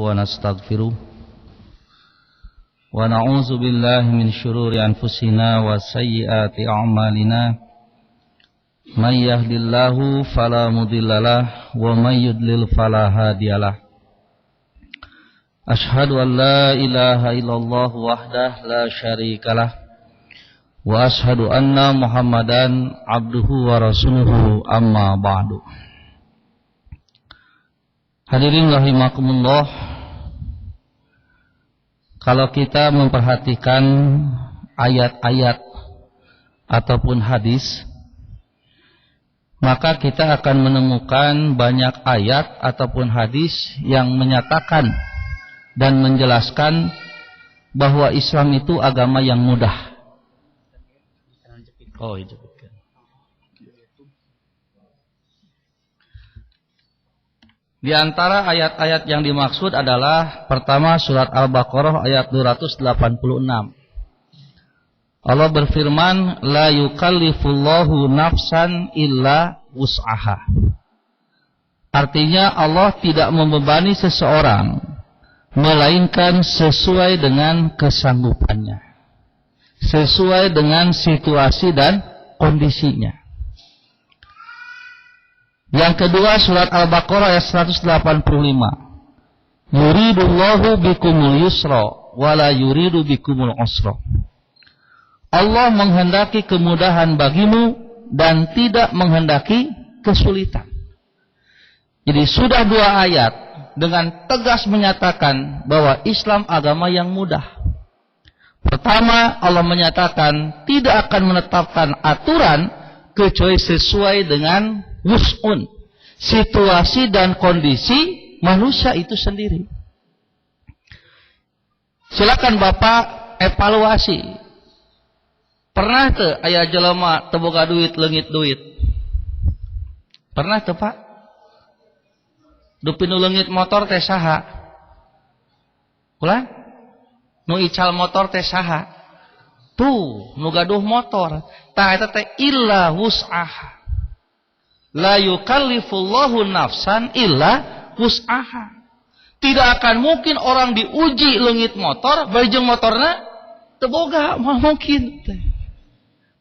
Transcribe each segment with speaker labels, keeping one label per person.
Speaker 1: Nasta'inuhu wa nastaghfiruh wa na'udzu billahi min syururi anfusina wa sayyiati a'malina. May yahdihillahu fala mudhillalah wa may yudlil fala hadiyalah. Ashhadu an la ilaha illallah wahdah la syarikalah wa ashhadu anna Muhammadan abduhu wa rasuluhu, amma ba'du. Hadirin rahimakumullah, kalau kita memperhatikan ayat-ayat ataupun hadis, maka kita akan menemukan banyak ayat ataupun hadis yang menyatakan dan menjelaskan bahwa Islam itu agama yang mudah. Oh, itu. Di antara ayat-ayat yang dimaksud adalah pertama surat Al-Baqarah ayat 286. Allah berfirman, la yukallifullahu nafsan illa wus'aha. Artinya Allah tidak membebani seseorang melainkan sesuai dengan kesanggupannya, sesuai dengan situasi dan kondisinya. Yang kedua surat Al-Baqarah ayat 185. Yuridullahu bikumul yusra wala yuridu bikumul usra. Allah menghendaki kemudahan bagimu dan tidak menghendaki kesulitan. Jadi sudah dua ayat dengan tegas menyatakan bahwa Islam agama yang mudah. Pertama, Allah menyatakan tidak akan menetapkan aturan kecuali sesuai dengan wus'un, situasi dan kondisi manusia itu sendiri. Silakan Bapak evaluasi. Pernah teu aya jelema teu boga duit leungit duit? Pernah teu, Pak? Dupi nu leungit motor teh saha? Ulah? Nu ical motor teh saha? Tuh, nu gaduh motor. Tah eta teh illa wus'aha. La yukallifullahu nafsan illa wus'aha. Tidak akan mungkin orang diuji leungit motor bari jeung motorna teu boga, moal mungkin teh.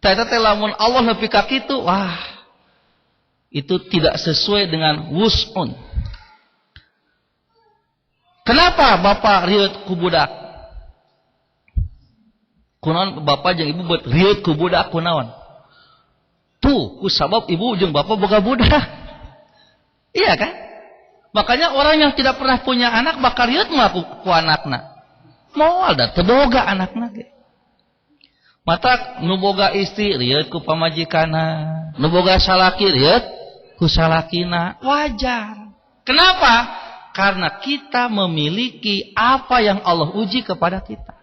Speaker 1: Tah eta teh lamun Allah nepi ka kitu, wah, itu tidak sesuai dengan wus'un. Kenapa bapak rieut ku budak? Kunaon bapak jeung ibu buat rieut ku budak kunaon? Tuh, ku sabab ibu jeung bapak boga budak. Iya kan? Makanya orang yang tidak pernah punya anak bakal rieut mah ku anakna. Moal da teu boga anakna ge. Matak nu boga istri rieut ku pamajikanna, nu boga salaki rieut ku salakina. Wajar. Kenapa? Karena kita memiliki apa yang Allah uji kepada kita.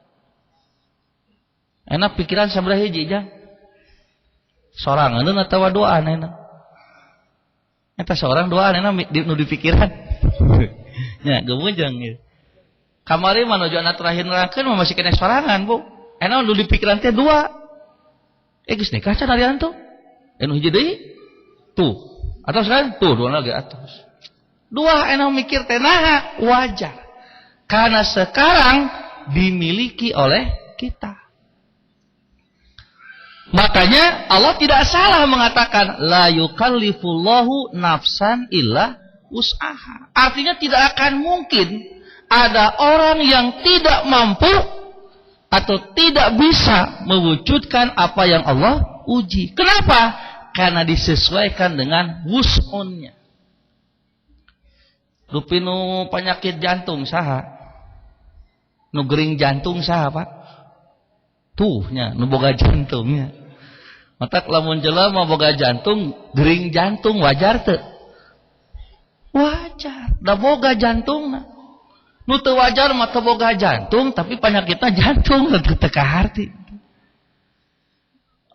Speaker 1: Enak pikiran sabaraha hiji jang? Sorangan atawa doa enak. Eta seorang doa enak nu di pikiran. Nya geumujeng ieu. Kamari mah nuju anak terakhir nerangkeun mah masih kena sorangan, Bu. Enak nu di pikiran teh dua. Geus nikah can ari antu. Nu hiji deui. Tuh. Atos kan? Tuh dua lagi atos. Dua enak mikir teh naha wajar. Karena sekarang dimiliki oleh kita. Makanya Allah tidak salah mengatakan la yukallifullahu nafsan illa wus'aha. Artinya tidak akan mungkin ada orang yang tidak mampu atau tidak bisa mewujudkan apa yang Allah uji. Kenapa? Karena disesuaikan dengan wus'unnya. Dupi nu penyakit jantung saha? Nu gering jantung saha, Pak? Tuh nya nu boga jantungnya. Matak lamun jelema boga jantung, gering jantung wajar teu? Wajar, da boga jantungna. Nu teu wajar mah teu boga jantung tapi penyakitna jantung teu kaharti.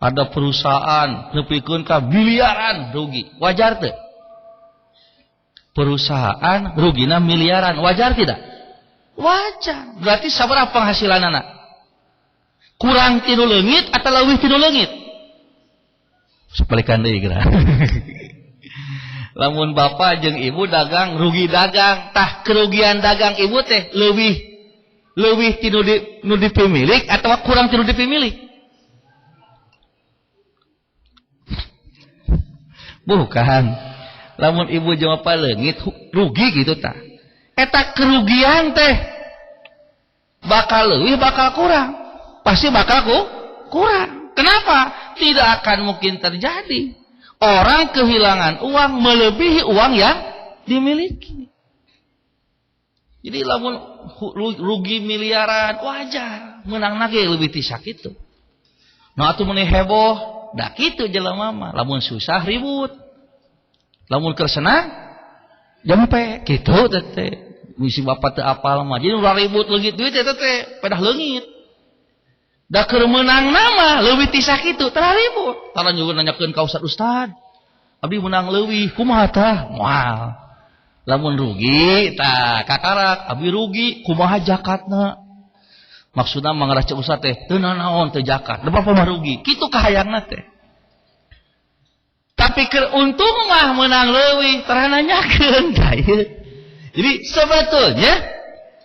Speaker 1: Ada perusahaan nepikeun ka miliaran rugi, wajar teu? Perusahaan rugina miliaran, wajar tidak? Wajar. Berarti sabaraha penghasilanana? Kurang tinu leungit atau leuwih tinu leungit? Sebalikan deui geura. Lamun bapak jeung ibu dagang rugi dagang, tah kerugian dagang ibu teh leuwih leuwih ti nu dipimilik atau kurang ti nu dipimilik? Bukan. Lamun ibu jeung bapak leungit rugi gitu tah. Eta kerugian teh bakal leuwih bakal kurang. Pasti bakal kurang. Kenapa? Tidak akan mungkin terjadi orang kehilangan uang melebihi uang yang dimiliki. Jadi lamun rugi miliaran wajar, menang lagi lebih ti sakitu. Nah atuh meuni heboh, da kitu jelema mah. Lamun susah ribut. Lamun keur senang jempe kitu teh. Misi bapak teu apal mah. Jadi ulah ribut leungit duit teh teh pedah leungit. Da keur meunang nama leuwih ti sakitu tara ribut. Tara nyuwun nanyakeun ka ustad, ustad abdi meunang leuwih kumaha tah? Moal. Lamun rugi tah kakarak abdi rugi kumaha zakatna? Maksudna mangarah cek ustad teh teu nanaon teu zakat. Da bapak mah rugi. Kitu kahayangna teh. Tapi keur untung mah meunang leuwih tara nanyakeun tah ieu. Jadi sebetulnya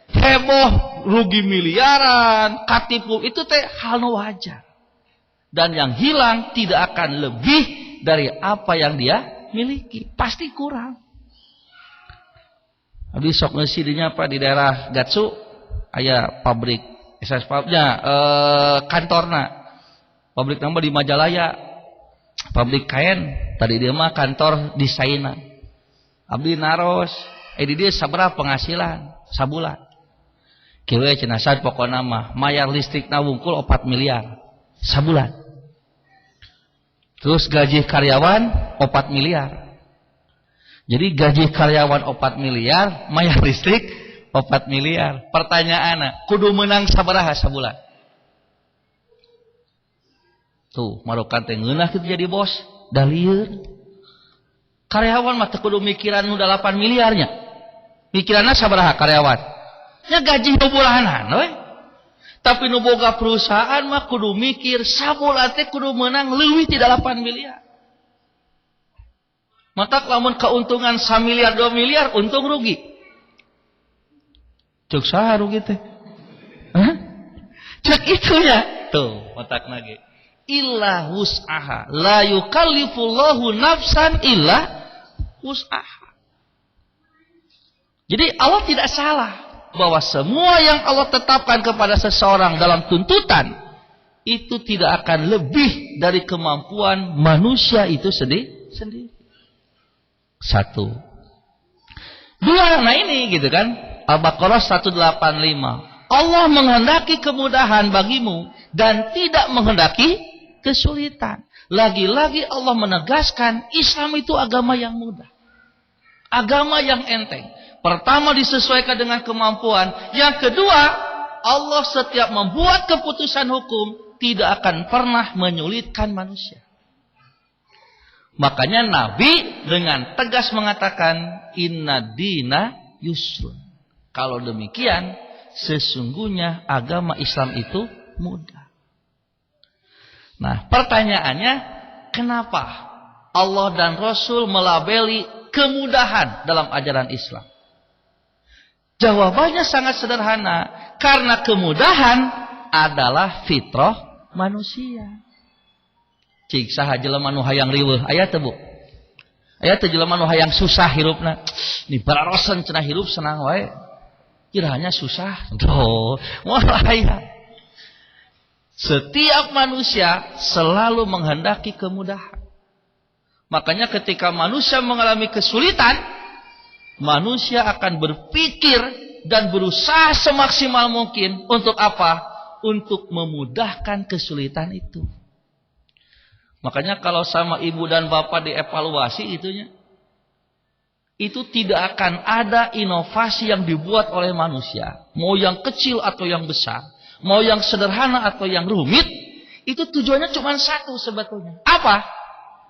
Speaker 1: heboh rugi miliaran, katipu itu teh hal nu wajar. Dan yang hilang tidak akan lebih dari apa yang dia miliki, pasti kurang. Abdi sok ngeusi dinya apa di daerah Gatsu aya pabrik SS pabnya kantorna. Pabrik nambah di Majalaya. Pabrik kain, tadi dia mah kantor desaina. Abdi naros, di dia sabaraha penghasilan sabulan. Kieu cenah sad pokona mah mayar listrikna wungkul 4 miliar sabulan. Terus gaji karyawan 4 miliar. Jadi gaji karyawan 4 miliar, mayar listrik 4 miliar. Pertanyaanna, kudu menang sabaraha sabulan? Tuh, marokan teh ngeunah kitu jadi bos, da lieur. Karyawan mah teu kudu mikiran nu 8 miliarnya. Mikiranna sabaraha karyawan? Nya gaji nu bulanan we. Tapi nu boga perusahaan mah kudu mikir sabulan teh kudu meunang leuwih ti 8 miliar. Matak lamun keuntungan 1 miliar 2 miliar untung rugi. Cek saha rugi teh? Hah? Cek itunya. Tuh, matak lagi. Illa wus'aha. La yukallifullahu nafsan illa wus'aha. Jadi Allah tidak salah bahwa semua yang Allah tetapkan kepada seseorang dalam tuntutan itu tidak akan lebih dari kemampuan manusia itu sendiri. Satu. Dua, nah ini gitu kan. Al-Baqarah 185. Allah menghendaki kemudahan bagimu dan tidak menghendaki kesulitan. Lagi-lagi Allah menegaskan Islam itu agama yang mudah. Agama yang enteng. Pertama disesuaikan dengan kemampuan. Yang kedua, Allah setiap membuat keputusan hukum tidak akan pernah menyulitkan manusia. Makanya Nabi dengan tegas mengatakan inna dina yusrun. Kalau demikian, sesungguhnya agama Islam itu mudah. Nah, pertanyaannya, kenapa Allah dan Rasul melabeli kemudahan dalam ajaran Islam? Jawabannya sangat sederhana. Karena kemudahan adalah fitrah manusia. Cik saha jelema nu hayang riweuh, aya teu Bu? Aya teu jelema nu hayang susah hirupna? Ni bararosen cenah hirup senang wae. Kiranya susah. Tuh, moal aya. Setiap manusia selalu menghendaki kemudahan. Makanya ketika manusia mengalami kesulitan, manusia akan berpikir dan berusaha semaksimal mungkin untuk apa? Untuk memudahkan kesulitan itu. Makanya kalau sama ibu dan bapak dievaluasi itunya, itu tidak akan ada inovasi yang dibuat oleh manusia. Mau yang kecil atau yang besar, mau yang sederhana atau yang rumit, itu tujuannya cuma satu sebetulnya. Apa?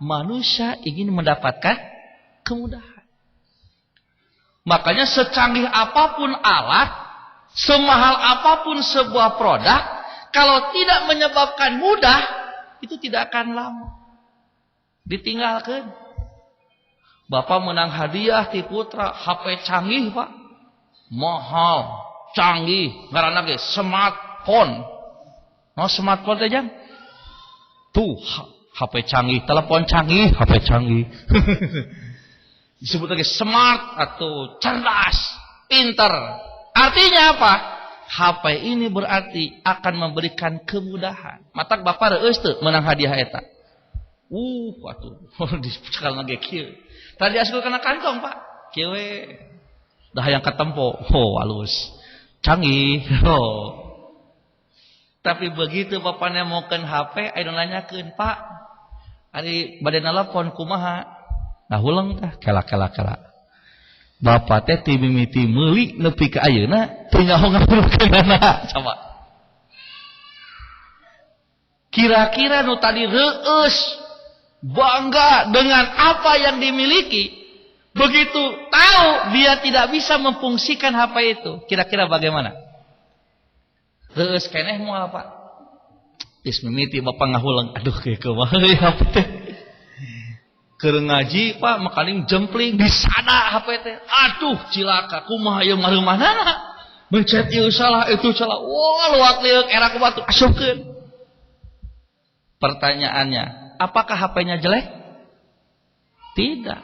Speaker 1: Manusia ingin mendapatkan kemudahan. Makanya secanggih apapun alat, semahal apapun sebuah produk, kalau tidak menyebabkan mudah, itu tidak akan lama. Ditinggalkan. Bapak menang hadiah ti putra HP canggih, Pak. Mahal, canggih, ngaranna ge smartphone. No smartphone teh jang? Tuh HP canggih, telepon canggih, HP canggih. Disebut lagi smart atau cerdas, pinter. Artinya apa? HP ini berarti akan memberikan kemudahan. Matak bapak reueus teu menang hadiah eta. Atuh dicekal lagi kieu. Tadi asup kana kantong, Pak. Kieu we. Dah hayang katempo. Oh, halus. Canggih. Oh. Tapi begitu bapaknya mokeun HP, aya nu nanyakeun, "Pak, ari bade nelpon kumaha?" Nah huleng tah, kela kela kela. Bapak teh ti mimiti meuli nepi ka ayeuna teu nyaho ngapelukeunana. Coba. Kira-kira nu tadi reueus bangga dengan apa yang dimiliki, begitu tahu dia tidak bisa memfungsikan HP itu, kira-kira bagaimana? Reueus keneh moal, Pak. Geus mimiti bapak ngahuleng, aduh kieu kumaha HP teh. Keur ngaji, Pak, makaning jempling di sana HP teh. Aduh cilaka, kumaha ieu mareumanana? Mencet ieu salah, itu salah. Wah, luak lieuk era ku batu asupkeun. Pertanyaannya, apakah HP-nya jelek? Tidak.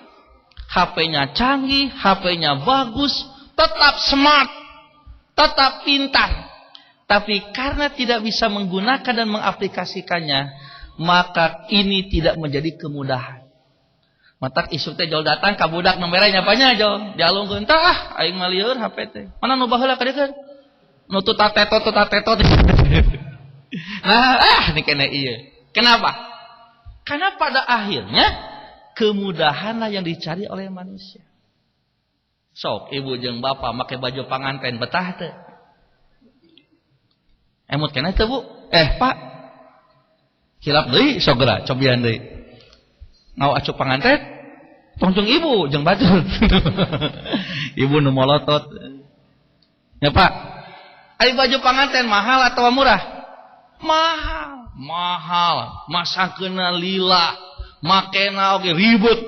Speaker 1: HP-nya canggih, HP-nya bagus, tetap smart, tetap pintar. Tapi karena tidak bisa menggunakan dan mengaplikasikannya, maka ini tidak menjadi kemudahan. Matak isuk teh jol datang ka budak nu mere nyapanya jol dialungkeun tah aing mah lieur HP teh. Mana nu baheula ka dieu? Nu tutatetot tutatetot. Nah, ini kene ieu. Kenapa? Karena pada akhirnya kemudahanlah yang dicari oleh manusia. Sok ibu jeung bapak make baju panganten betah teu? Emut keneh teu, Bu? Eh, Pak. Hilap deui sok geura cobian deui. Ngau acuk panganten? Tongcung ibu jeung batur. Ibu nu molotot. Ya, Pak. Ari baju panganten mahal atau murah? Mahal, mahal. Masangkeunna lila, makena oge ribet.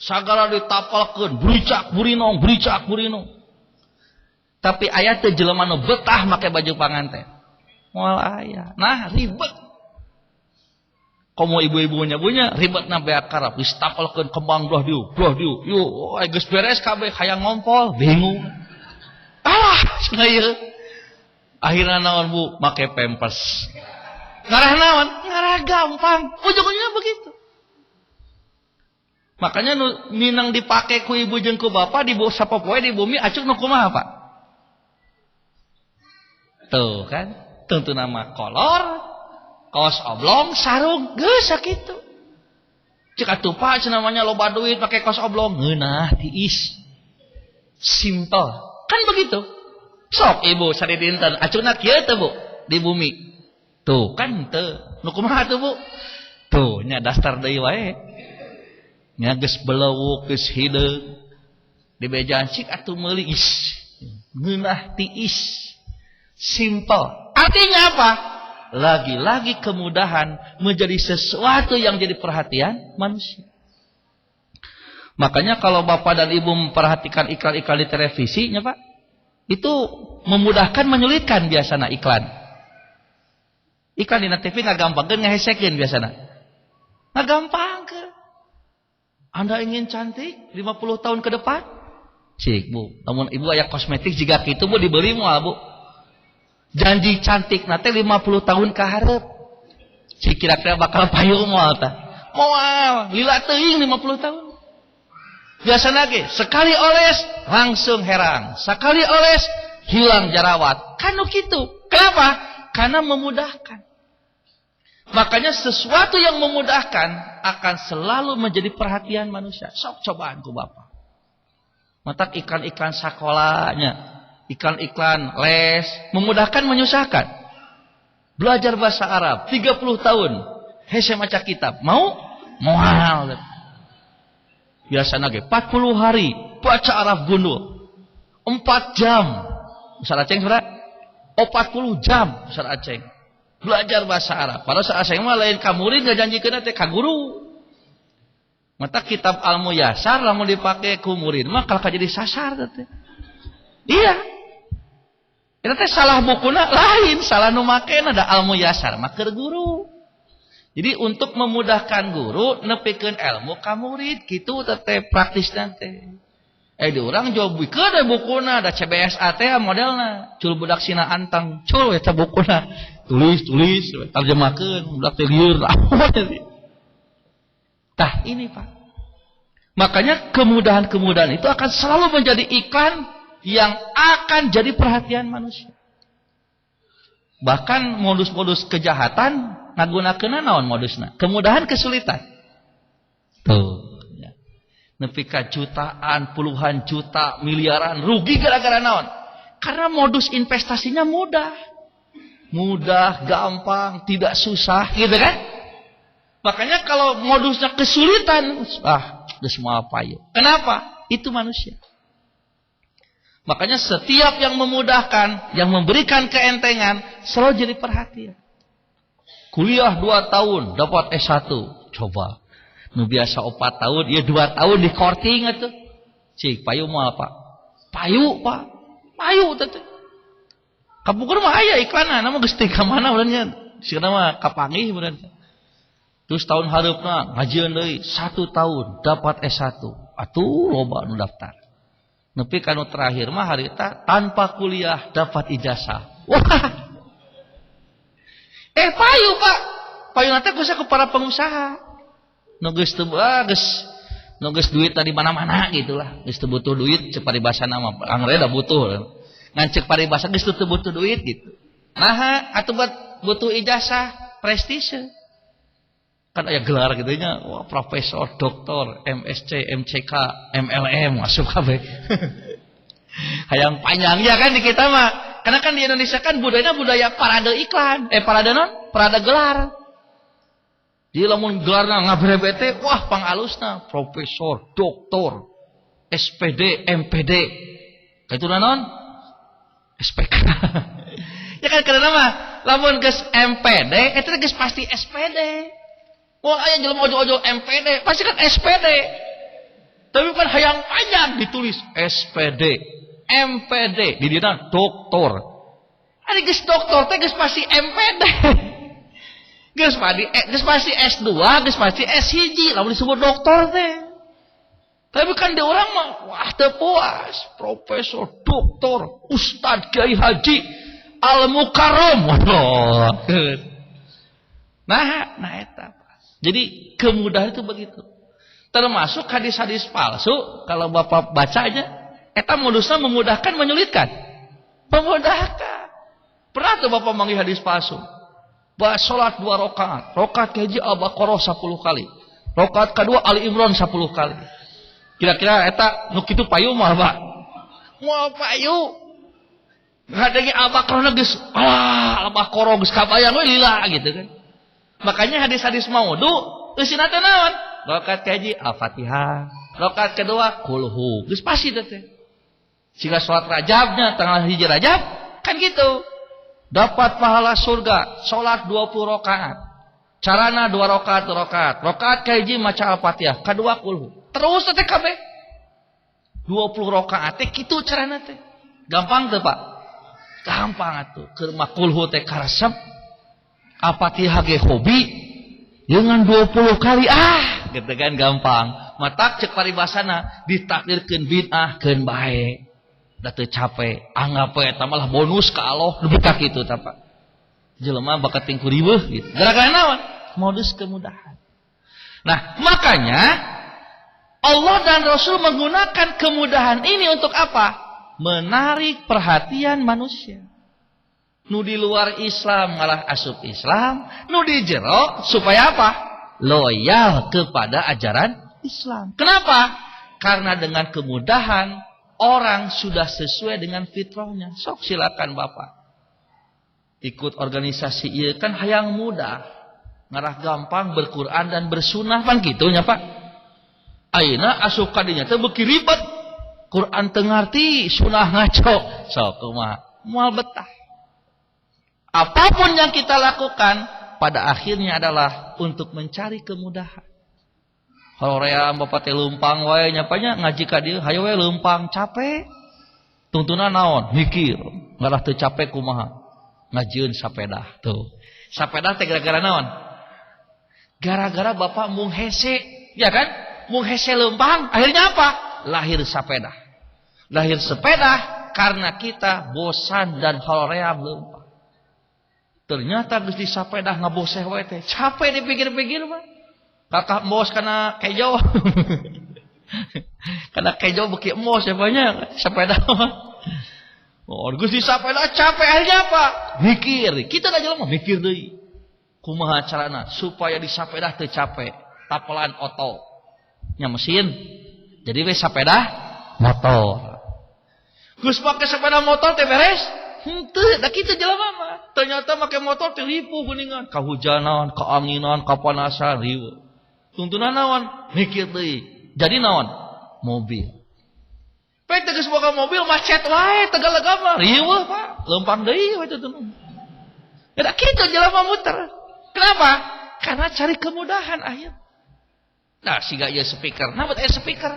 Speaker 1: Sagala ditapalkeun, bericak burinong, bericak burinong. Tapi aya teu jelema nu betah make baju panganten? Moal aya. Nah, ribet. Komo ibu-ibunya punya ribet na beak karab ditapalkeun kembang belah dieu, belah dieu. Yuk, geus beres kabeh hayang ngompol, bingung. Ah, cenah ieu. Akhirna naon, Bu? Make pampers. Ngarah naon? Ngarah gampang. Ujung-ujungnya begitu. Makanya nu minang dipake ku ibu jeung ku bapak di sapopoe di bumi acuk nu kumaha, Pak? Tuh kan, tentu nama kolor, kaos oblong, sarung, geus sakitu. Cek atuh Pak cenah namanya loba duit pakai kaos oblong, ngeunah tiis. Simple. Kan begitu. Sok ibu sadidinten acukna kieu teu, Bu, di bumi. Tuh kan teu. Nu kumaha tuh, Bu? Tuh nya dasar deui wae. Nya geus belewuk, geus hideung. Dibejaan cik atuh meuli is. Ngeunah tiis. Simple. Artinya apa? Lagi-lagi kemudahan menjadi sesuatu yang jadi perhatian manusia. Makanya kalau bapak dan ibu memperhatikan iklan-iklan di televisi, ya Pak, itu memudahkan menyulitkan biasanya iklan. Iklan di TV nggak gampang kan ngehesekin biasanya. Nggak gampang ke. Anda ingin cantik 50 tahun ke depan? Cik, Bu. Namun ibu aya kosmetik jika gitu, Bu, dibeli moal, Bu. Janji cantik nanti 50 tahun ke hareup. Cik kira-kira bakal payu moal tah? Moal, lila teuing 50 tahun. Biasa lagi, sekali oles langsung herang. Sekali oles hilang jerawat. Kan gitu. Kenapa? Karena memudahkan. Makanya sesuatu yang memudahkan akan selalu menjadi perhatian manusia. Sok cobaan ku bapak. Matak iklan-iklan sekolahnya, iklan-iklan les, memudahkan menyusahkan. Belajar bahasa Arab 30 tahun, hese maca kitab, mau? Moal. Biasa ge 40 hari baca Arab gundul. 4 jam. Ustaz Aceng sudah 40 jam Ustaz Aceng. Belajar bahasa Arab. Padahal Ustaz Aceng mah lain ka murid ngajanjikeun teh ka guru. Mata kitab Al-Muyassar lamun dipake ku murid mah kalah jadi sasar teh. Iya. Eta teh salah bukuna lain, salah nu makena da Al-Muyassar mah keur guru. Jadi untuk memudahkan guru nepikeun ilmu ka murid kitu teh praktisna teh. Di urang jauh bikeun bukuna da CBSA teh modelna, cul budak sina antang, cul eta bukuna. Tulis, tulis, terjemahkeun, budak teh lieur. Tah ini Pak. Makanya kemudahan-kemudahan itu akan selalu menjadi iklan yang akan jadi perhatian manusia. Bahkan modus-modus kejahatan ngagunakeunna naon modusna? Kemudahan kesulitan. Tuh. Nepi ka jutaan, puluhan juta, miliaran rugi gara-gara naon? Karena modus investasinya mudah. Mudah, gampang, tidak susah, gitu kan? Makanya kalau modusnya kesulitan, udah semua apa ya? Kenapa? Itu manusia. Makanya setiap yang memudahkan, yang memberikan keentengan, selalu jadi perhatian. Kuliah 2 tahun, dapat S1. Coba. Nu biasa 4 tahun, ya 2 tahun di korting atuh. Cik, payu mau apa? Payu, Pak. Payu teh. Kapungkur mah aya iklanna, nama geus teu ka mana urangnya. Sieuna mah kapanggih urang. Terus tahun hareupna ngajieun deui 1 tahun dapat S1. Atuh loba nu daftar. Nepi ka nu terakhir mah harita tanpa kuliah dapat ijazah. Wah. Payu, Pak. Payu nanti khususnya ke para pengusaha. Nu geus teu geus nu geus duit tadi mana-mana gitulah. Geus teu butuh duit cek paribasana mah angre da butuh. Ngan cek paribasa geus teu butuh duit gitu. Naha atuh butuh ijazah prestise. Kan aya gelar gitu nya, wah profesor, doktor, MSc, MCK, MLM masuk kabeh. Hayang panjang ya kan di kita mah. Karena kan di Indonesia kan budayanya budaya parade iklan, parade non, parade gelar. Di lamun gelarna ngabrebete, wah pangalusna profesor, doktor, SPD, MPD. Kitu naon? SPK. Ya kan karena mah lamun geus MPD eta geus pasti SPD. Wah aya jelema ojo-ojo MPD, pasti kan SPD. Tapi kan hayang panjang ditulis SPD, MPD, di dina doktor. Ari geus doktor teh geus pasti MPD. Geus pasti geus pasti S2, geus pasti S1, lamun disebut doktor teh. Tapi kan di orang mah wah teu puas, profesor, doktor, ustad, kiai haji, al mukarram. Waduh. Nah, nah eta. Jadi kemudahan itu begitu. Termasuk hadis-hadis palsu kalau Bapak bacanya eta modusnya memudahkan menyulitkan. Memudahkan. Pernah tuh Bapak manggil hadis palsu? Bah salat 2 rakaat, rakaat kahiji Al-Baqarah 10 kali. Rakaat kedua Ali Imran 10 kali. Kira-kira eta nu kitu payu mah, Pak? Moal payu. Ngadenge Al-Baqarah geus, Al-Baqarah geus kabayang we lila gitu kan. Makanya hadis-hadis maudhu eusina teh naon? Rakaat kahiji Al-Fatihah, rakaat kedua kulhu. Geus pasti teh. Sehingga salat Rajabnya tanggal 1 Rajab kan gitu. Dapat pahala surga, salat 20 rakaat. Carana 2 rakaat, 2 rakaat. Rakaat kahiji maca Al-Fatihah, kedua kulhu. Terus teh kabeh. 20 rakaat teh kitu carana teh. Gampang teu, Pak? Gampang atuh. Keur mah kulhu teh karesep. Al-Fatihah ge hobi. Dengan 20 kali gitu kan gampang. Matak cek paribasana ditakdirkeun bid'ah keun bae. Da teu capek, anggap we eta malah bonus ka Allah nepi ka kitu tah Pak. Jelema bakat ting kuriweuh gitu. Gara-gara naon? Modus kemudahan. Nah, makanya Allah dan Rasul menggunakan kemudahan ini untuk apa? Menarik perhatian manusia. Nu di luar Islam malah asup Islam, nu di jero supaya apa? Loyal kepada ajaran Islam. Kenapa? Karena dengan kemudahan orang sudah sesuai dengan fitrahnya. Sok silakan Bapak. Ikut organisasi ieu kan hayang mudah. Ngarah gampang berquran dan bersunah pan kitu nya Pak. Ayeuna asup ka dinya teh beuki ribet. Quran teu ngarti, sunah ngaco. Sok kumaha? Moal betah. Apapun yang kita lakukan pada akhirnya adalah untuk mencari kemudahan. Hoream bapak teh leumpang wae nyapanya ngaji ka dieu hayo we leumpang capek. Tuntunan naon? Mikir. Ngarah teu capek kumaha? Ngajieun sapeda tuh. Sapeda teh gara-gara naon? Gara-gara bapak mung hese, ya kan? Mung hese leumpang, akhirnya apa? Lahir sapeda. Lahir sepeda karena kita bosan dan hoream leumpang. Ternyata geus di sapeda ngaboseh wae teh. Capek dipikir-pikir mah. Kakak bos karena kejo. Karena kejo beki emos ya banyak sepeda mah. Oh, geus di sapeda capek akhirnya apa? Mikir. Kita da jelema mikir deui. Kumaha carana supaya di sapeda teu capek? Tapelan oto. Nya mesin. Jadi we sapeda motor. Geus make sepeda motor teh beres? Henteu, da kitu jelema mah. Ternyata make motor teh ripuh geuningan, kahujanan, kaanginan, kapanasan, riweuh. Tuntunan naon? Mikir deui. Jadi naon? Mobil. Pek teh geus boga mobil macet wae Tegalega mah. Riweuh, Pak. Leumpang deui we tuntunan. Da kitu jelema muter. Kenapa? Karena cari kemudahan akhir. Nah, siga ieu speaker. Nah, bet aya speaker.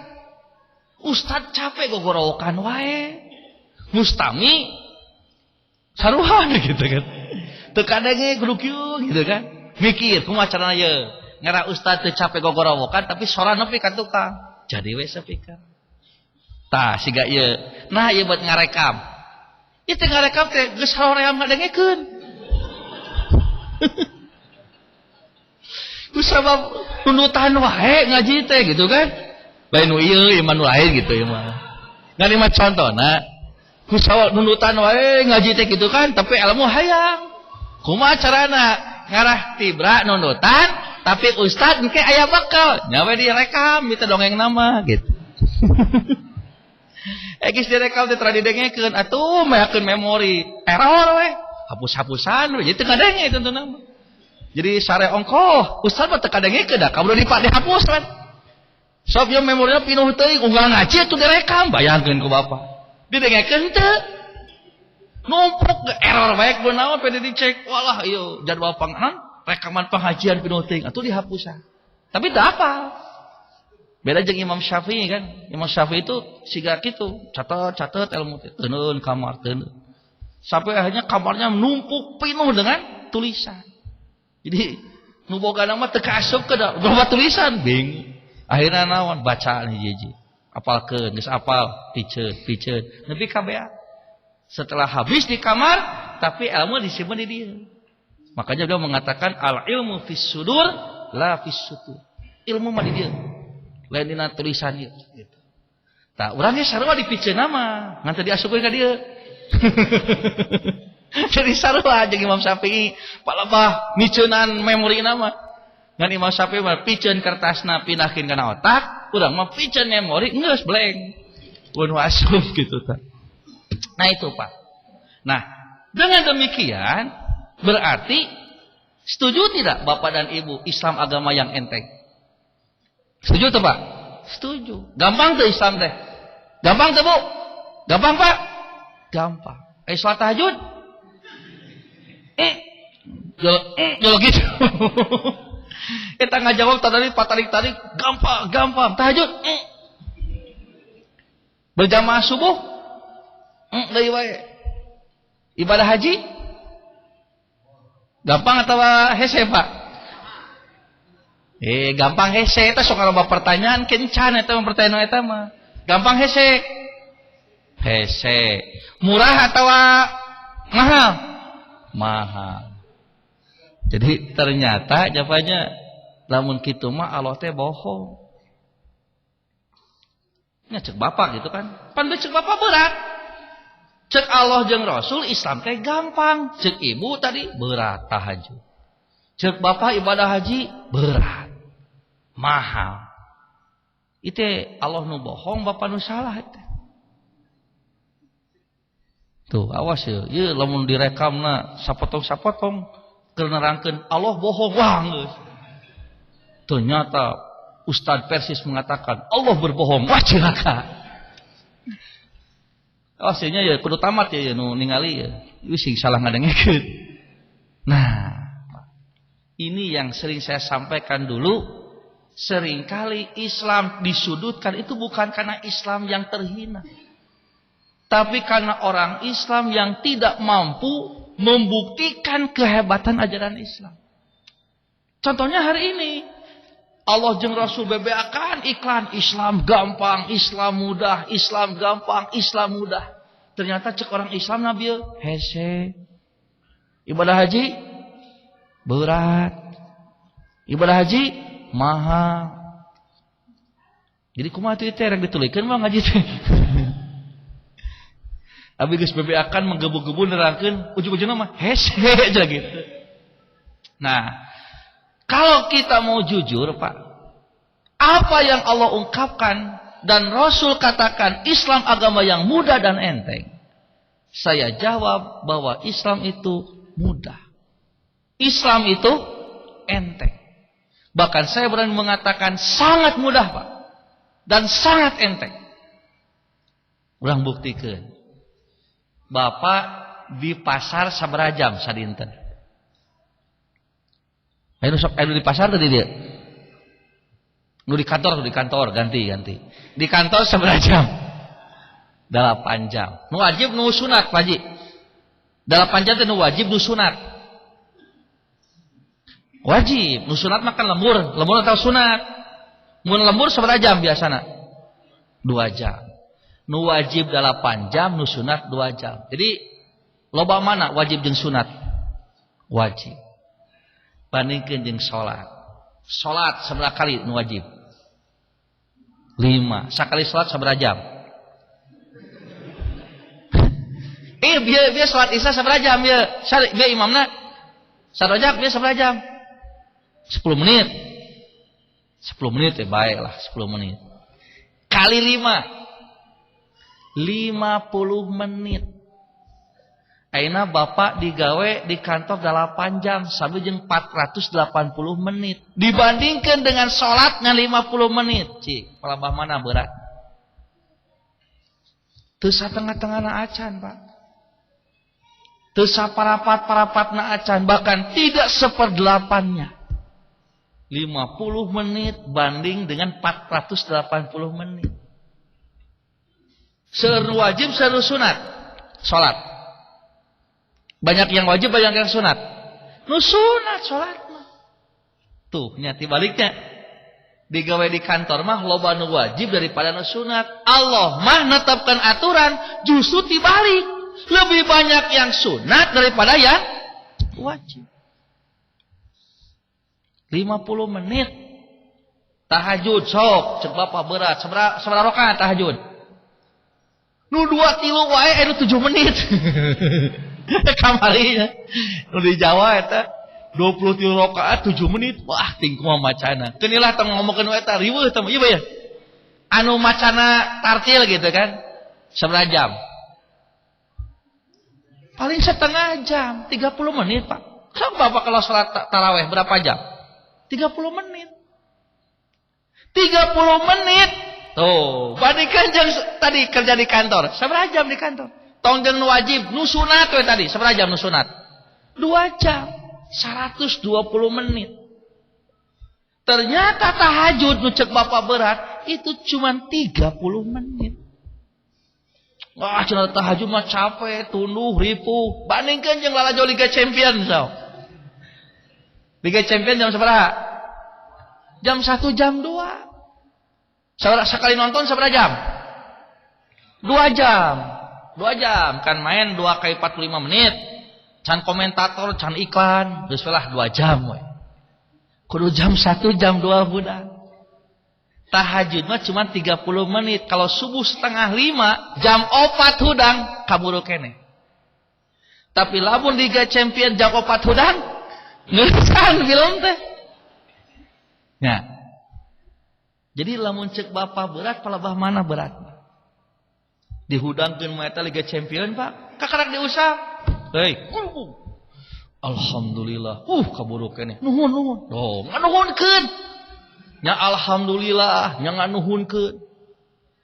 Speaker 1: Ustad capek gogorowokan wae. Mustami saruhan gitu kan. Teu kadenge kudu kieu gitu kan. Mikir kumaha carana ieu. Ngara ustad teu capek gogorowokan tapi sora nepi ka tukang. Jadi we speaker. Tah siga ieu. Nah ieu buat ngarekam. Ieu teh ngarekam teh geus haroream ngadengekeun. Ku sabab tundutan wae ngaji teh gitu kan. Lain nu ieu ieu mah nu lain gitu ieu mah. Ngan ieu mah contona. Ku sabab nundutan wae ngaji teh gitu kan, tapi ilmu hayang. Kumaha carana? Ngarah tibra nundutan tapi ustad engke aya bekal nyawe direkam kita dongeng nama gitu. Geus direkam teh tara didengekeun atuh mayakeun memori error we hapus-hapusan we jadi teu ngadenge tentu nama. Jadi sare ongkoh ustad mah teu kadengekeun da kaburu dihapus kan. Sok ieu memorina pinuh teuing unggal ngaji atuh direkam bayangkeun ku bapak didengekeun teu numpuk error bae ku naon pede dicek walah ieu jadwal panganan rekaman pengajian pinuh teuing atuh dihapusan. Tapi teu apal. Beda jeung Imam Syafi'i kan. Imam Syafi'i itu siga kitu, catet-catet ilmu teh, teuneun kamar teuneun. Sampai akhirnya kamarnya menumpuk penuh dengan tulisan. Jadi nu boga mah teu kaasup ke loba tulisan, bingung. Akhirnya naon bacaan hiji-hiji. Apalkeun, geus apal, piceun, piceun. Nepi ka beak. Setelah habis di kamar, tapi ilmu disimpan di dia. Makanya beliau mengatakan al ilmu fis sudur la fis sutur. Ilmu mah di dia. Lain dina tulisan ieu gitu. Tah urang ge sarua dipiceun mah, ngan teu diasupkeun ka dieu. Jadi sarua jeung Imam Syafi'i, palebah miceunan memori mah. Ngan Imam Syafi'i mah piceun kertasna pindahkeun kana otak, urang mah piceun memori geus blank. Mun asup gitu tah. Nah itu Pak. Nah, dengan demikian berarti setuju tidak Bapak dan Ibu Islam agama yang enteng? Setuju tuh Pak? Setuju. Gampang tuh Islam teh. Gampang tuh Bu? Gampang Pak? Gampang. Sholat tahajud? Jolo gitu. Kita ngajawab tadi Pak tarik-tarik gampang, gampang. Tahajud? Berjamaah subuh? Deui wae. Ibadah haji? Gampang atau hese Pak? Gampang hese eta sok loba pertanyaan kencan eta mah pertanyaan eta mah. Gampang hese. Hese. Murah atau mahal? Mahal. Jadi ternyata jawabannya lamun kitu mah Allah teh bohong. Nya cek bapak gitu kan. Pan cek bapak berat. Cek Allah jeung Rasul Islam teh gampang. Cek ibu tadi berat tahajud. Cek bapak ibadah haji berat. Mahal. Itu Allah nu bohong, bapak nu salah itu. Tuh, awas ya. Ieu lamun direkamna sapotong-sapotong keur nerangkeun Allah bohong wah geus. Ternyata Ustad Persis mengatakan Allah berbohong, wah cilaka. Awas nya ya kudu tamat ya nu ningali ya. Ieu sing salah ngadengekeun. Nah, ini yang sering saya sampaikan dulu. Seringkali Islam disudutkan itu bukan karena Islam yang terhina, tapi karena orang Islam yang tidak mampu membuktikan kehebatan ajaran Islam. Contohnya hari ini Allah jeung Rasul bebeakan iklan Islam gampang, Islam mudah, Islam gampang, Islam mudah. Ternyata cek orang Islam nabi hese. Ibadah haji berat. Ibadah haji mahal. Jadi kumaha teh rek ditulikeun mah ngaji teh. Abi geus bebeakan menggebu-gebu nerangkeun ujung-ujungna mah hese aja gitu. Nah, kalau kita mau jujur, Pak, apa yang Allah ungkapkan dan Rasul katakan Islam agama yang mudah dan enteng. Saya jawab bahwa Islam itu mudah. Islam itu enteng. Bahkan saya berani mengatakan sangat mudah, Pak. Dan sangat enteng. Urang buktikan. Bapak di pasar sabaraha jam sadinten? Ayo sok ayo di pasar tadi dia. Nu di kantor, ganti. Di kantor sabaraha jam? 8 jam. Nu wajib nu sunat, Pak Haji. 8 jam teh nu wajib nu sunat. Wajib, nu sunat mah kan lembur, lembur atau sunat. Mun lembur sabaraha jam biasana? 2 jam. Nu wajib 8 jam, nu sunat 2 jam. Jadi loba mana wajib jeung sunat? Wajib. Bandingkeun jeung salat. Salat sabaraha kali nu wajib? 5. Sakali salat sabaraha jam? Bieu salat Isya sabaraha jam ieu? Bieu imamna sabaraha jam? Bieu sabaraha jam? 10 menit. 10 menit ya baiklah 10 menit. Kali 5. 50 menit. Ayeuna bapak digawe di kantor 8 jam sampai jeung 480 menit. Dibandingkan dengan salatnya 50 menit. Cik, palabah mana berat? Teu satengah-tengahna acan, Pak. Teu saparapat-parapatna acan, bahkan tidak seperdelapannya. 50 menit banding dengan 480 menit. Seueur wajib, seueur sunat. Salat. Banyak yang wajib, banyak yang sunat. Nu sunat salat mah. Tuh, nyati baliknya. Digawe di kantor mah loba nu wajib daripada nu sunat. Allah mah netapkan aturan justru dibalik. Lebih banyak yang sunat daripada yang wajib. 50 menit tahajud sok cek bapak berat sabaraha rakaat tahajud? Nu 2 3 wae anu 7 menit. Kamari nu di Jawa eta 23 rakaat 7 menit. Wah, ting kumaha macana. Keunilah tong ngomongkeun eta riweuh teh ieu ya. Anu macana tartil gitu kan. Sabaraha jam? Paling setengah jam, 30 menit, Pak. Sok bapak kalau salat tarawih berapa jam? 30 menit. 30 menit. Tuh, bandingkan jam tadi kerja di kantor. Sabaraha jam di kantor? Tong jeung nu wajib, nu sunat we tadi. Sabaraha jam nu sunat? 2 jam. 120 menit. Ternyata tahajud nu cek bapak berat itu cuma 30 menit. Wah, cenah tahajud mah capek, tunduh, ripuh. Bandingkan jeung lalajo Liga Champions so. Liga Champions jam sabaraha? Jam 1, jam 2. Sekali nonton sabaraha jam? 2 jam. 2 jam kan main 2 kali 45 menit. Can komentator, can iklan, geus lah 2 jam we. Kudu jam 1, jam 2 budak. Tahajud mah cuma 30 menit. Kalau subuh 4:30, jam 4 hudang kaburu keneh. Tapi lamun Liga Champion jam 4 hudang, ngeusan film teh. Nah. Jadi lamun cek bapak berat, palabah mana berat? Dihudangkeun mah eta Liga Champion, Pak. Kakarak diusap. Hei, alhamdulillah. Kaburu keneh. Nuhun, nuhun. Oh, nganuhunkeun. Nya alhamdulillah, nya nganuhunkeun.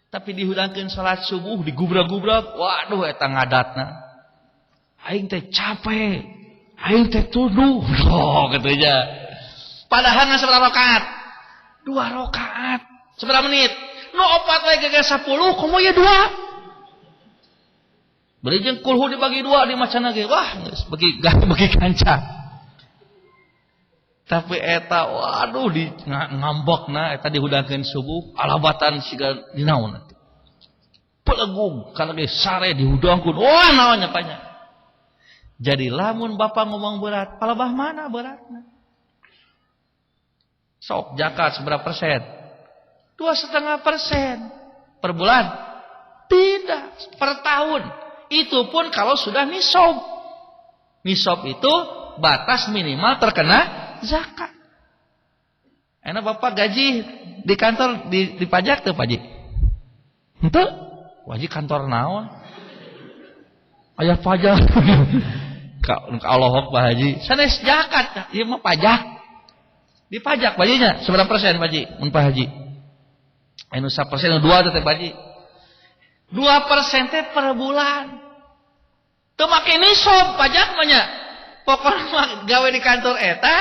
Speaker 1: Tapi dihudangkeun salat subuh digubrak-gubrak, waduh eta ngadatna. Aing teh capek. Aing teh tunduh. Oh, kitu nya. Padahal ngan sabaraha rakaat? 2 rakaat. Seberapa menit? Nu 4 wae geus 10, komo ieu 2. Beri jeung kulhu dibagi 2 di macana ge. Wah, geus bagi kanca. Tapi eta waduh di ngambekna eta dihudangkeun subuh alabatan siga dinaon atuh. Pelegung kana ge sare dihudangkeun. Wah, naon nya panya. Jadi lamun bapak ngomong berat, palebah mana beratna? Sok zakat seberapa persen? 2,5% per bulan? Tidak, per tahun. Itu pun kalau sudah nisab. Nisab itu batas minimal terkena zakat. Enak bapak gaji di kantor dipajak tuh Pak Haji? Henteu? Wajib kantor naon? Aya pajak. Ka Allahok Pak Haji. Sanes zakat, ieu mah pajak. Dipajak Pak Haji-nya seberapa persen Pak Haji? Mun Pak Haji. Anu 1% 2 teh Pak Haji. 2% teh per bulan. Teu make nisab pajak mah nya. Pokokna mah gawe di kantor eta